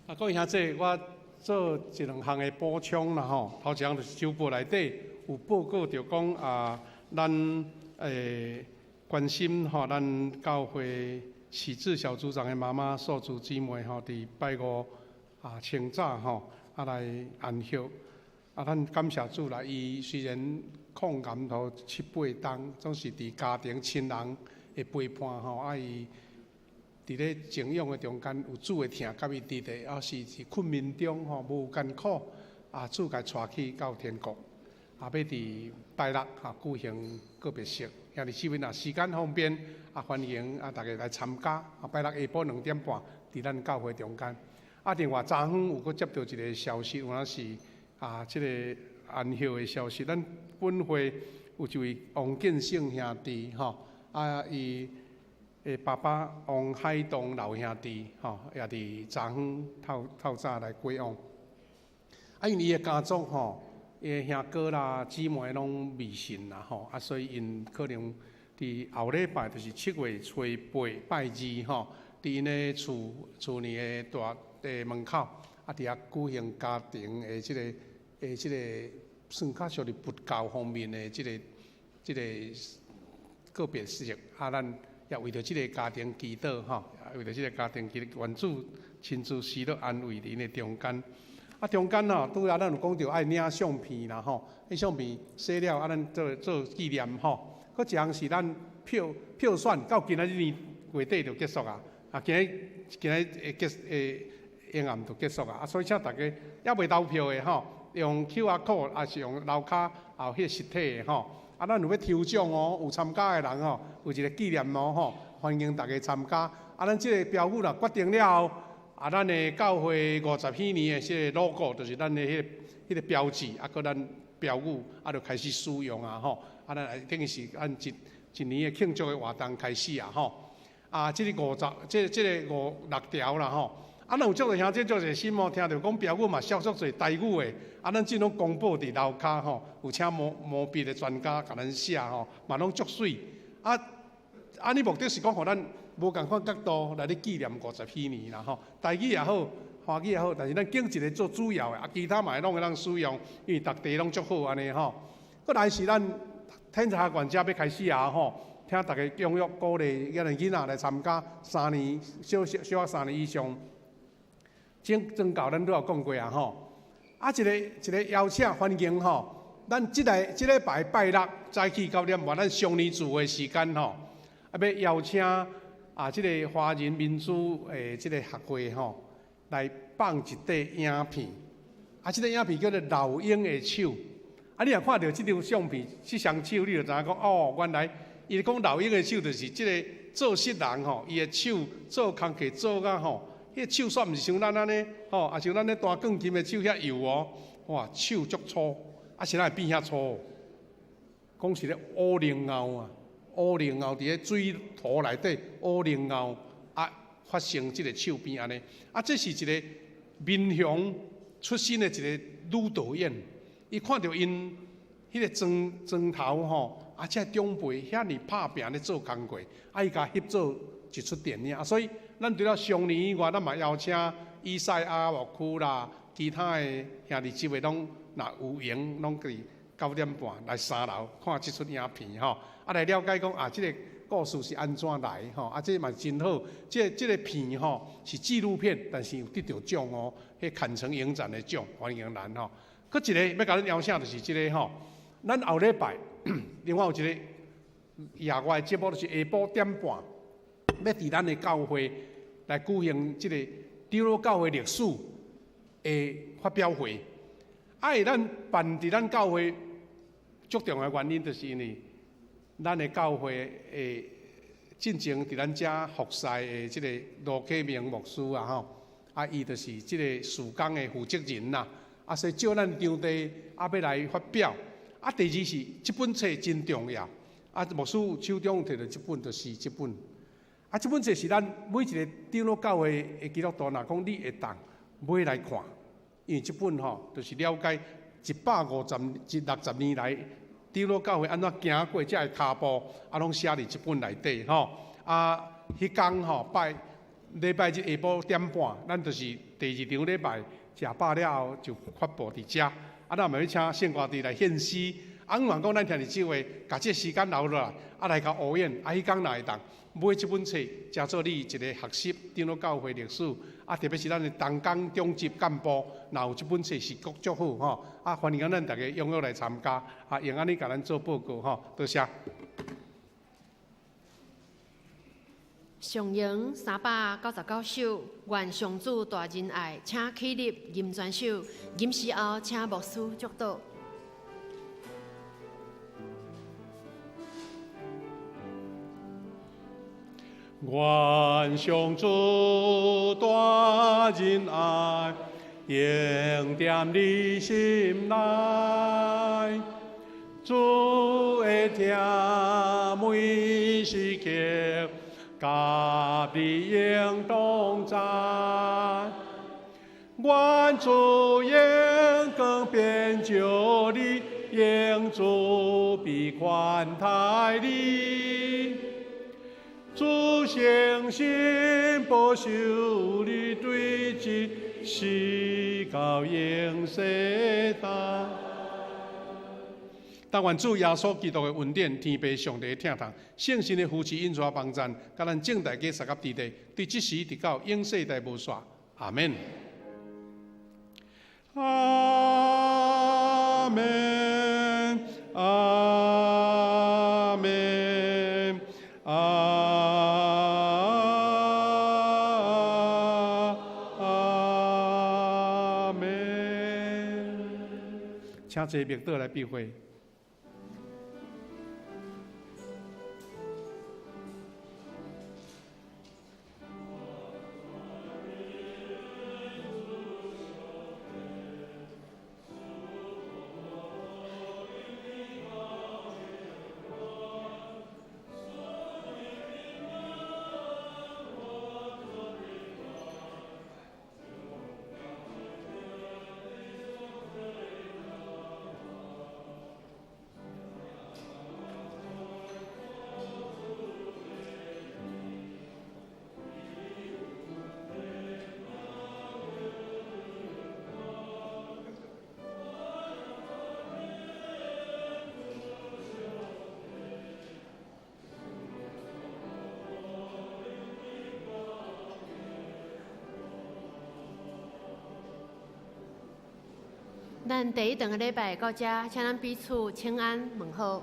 啊，各位兄弟，我做一兩項的補充啦吼。頭一項就是週報內底有報告著講啊，咱關心吼，咱教會喜智小組長的媽媽素珠姊妹吼，佇拜五啊清早吼啊來安息。啊，咱感謝主啦！伊雖然抗癌頭七八冬，總是佇家庭親人的陪伴吼，啊，伊佇咧靜養的中間有主的疼佮伊佇咧，啊是佇困眠中吼無艱苦，啊主共帶去到天國，啊欲佇拜六哈舉行告別式。兄弟姊妹若時間方便，啊歡迎啊大家來參加。啊拜六下晡2點半，佇咱教會中間。啊另外昨昏有閣接著一个消息，有影是。啊，這个安息的消息，咱本會有一位王建勝兄弟吼，啊，伊的爸爸王海東老兄弟吼，也佇昨昏透透早來過往。啊，因為伊的家族吼，伊的兄哥啦、姊妹攏未信啦吼，啊，所以𪜶可能佇後禮拜，就是7月初8拜二吼，佇𪜶的厝厝內的大的門口，啊，佇遐舉行家庭的這个。的這个算較屬於佛教方面的這个這个告別式，啊，咱也為著這个家庭祈禱吼，為著這个家庭祈禱，願主親自施樂安慰佇𪜶的中間。啊，中間吼，拄仔咱有講著愛領相片啦吼，彼相片洗了啊，咱做做紀念吼。閣一項是咱票票選到今仔日年月底就結束啊，啊，今日今日會結會永暗就結束啊，啊，所以請大家猶未投票的吼。用 QR code，抑是用樓跤，也有彼個實體的吼。啊，咱有欲抽獎哦，有參加的人吼，有一个紀念哦吼，歡迎大家參加。啊，咱這个標語若決定了後，啊，咱的教會50禧年的這个 logo，就是咱的彼个彼个標誌，啊，閣咱標語，啊，就開始使用啊吼。啊，咱等於是按一一年的慶祝的活動開始啊吼。啊，這个五十，這這个五六條啦吼。啊，咱有足濟兄弟足熱心哦，聽著講標語嘛，寫足濟台語的，啊，咱這攏公布佇樓跤吼，有請毛毛筆的專家共咱寫吼，嘛攏足媠。啊，按呢目的是講，予咱無仝款角度來咧紀念50禧年啦吼。台語也好，華語也好，但是咱揀一个做主要的，啊，其他嘛會攏會當使用，因為逐地攏足好按呢吼。閣來是咱提天查院遮欲開始啊吼，請大家踴躍鼓勵咱的囡仔來參加三年小小小學三年以上。正宗教咱都有講過啊吼，啊一個一個邀請歡迎吼，咱這個這禮拜拜六早起9點半，咱雙年聚會時間吼，啊欲邀請啊這個華人民主的這個學會吼，來放一塊影片，啊這個影片叫做《老鷹的手》，啊你若看著這張相片，這雙手你就知影講哦，原來伊講老鷹的手就是這個做穡人吼，伊的手做工課做甲吼。彼個手煞毋是像咱按呢，吼，啊像咱咧彈鋼琴的手遐幼哦，哇，手足粗，啊是哪會變遐粗？講是咧烏龍鰲啊，烏龍鰲佇咧水塗內底烏龍鰲啊，發生這個手變按呢，啊，這是一個民雄出身的一個女導演，伊看著𪜶彼個莊莊頭吼，啊，這長輩遐爾拍拚咧做工課，啊，伊共翕做一齣電影，啊，所以。咱除了雙年以外，咱嘛邀請以賽亞牧區啦，其他的兄弟姊妹攏若有閒，攏佇9點半來三樓看這齣影片吼，啊來了解講啊，這個故事是按怎來吼，啊這嘛真好，這這個片吼是紀錄片，但是有得著獎哦，彼坎城影展的獎，歡迎咱吼。閣一個欲共恁邀請就是這個吼，咱後禮拜另外有一個野外節目，就是下晡點半，欲佇咱的教會。來舉行這個長老教會歷史的發表會，啊，會咱辦佇咱教會足重要的原因，就是因為咱的教會的進前佇咱遮服侍的這個盧啟明牧師啊吼，啊，伊就是這個事工的負責人啦，啊，所以借咱場地啊，欲來發表。啊，第二是這本冊真重要，啊，牧師手中提著這本就是這本。啊，這本冊是咱每一個長老教會的基督徒，若講你會當買來看，因為這本吼，就是了解150一六十年來長老教會按怎行過這个跤步，啊，攏寫佇這本內底吼。啊，彼工吼拜禮拜日下晡點半，咱就是第二場禮拜食飽了後就發布佇遮。啊，咱嘛欲請聖歌隊來獻詩。啊，毋講咱聽日這話，共這時間留落來，啊來共呼應。啊，彼工若會當買這本冊，誠做你一個學習長老教會歷史。啊，特別是咱的同工長執幹部，若有這本冊是閣足好吼。啊，歡迎咱逐家踴躍來參加。啊，用按呢共咱做報告吼，多謝。上詠399首，願上主大仁愛，請起立吟全首，吟詩後請牧師祝禱。願上主大仁愛，永踮你心內，主會疼每時刻，佮你永同在。願主眼光遍照你，用慈悲寬待你。主誠心保守你，對這世到永世代。但願主耶穌基督的恩典、天父上帝的疼痛、聖神的扶持、引導幫贊，佮咱眾大家相佮佇咧，對這時直到永世代無煞。阿們。阿們，阿們，阿們。請坐默禱來閉會。咱第一頓的禮拜到遮，請咱彼此請安問好。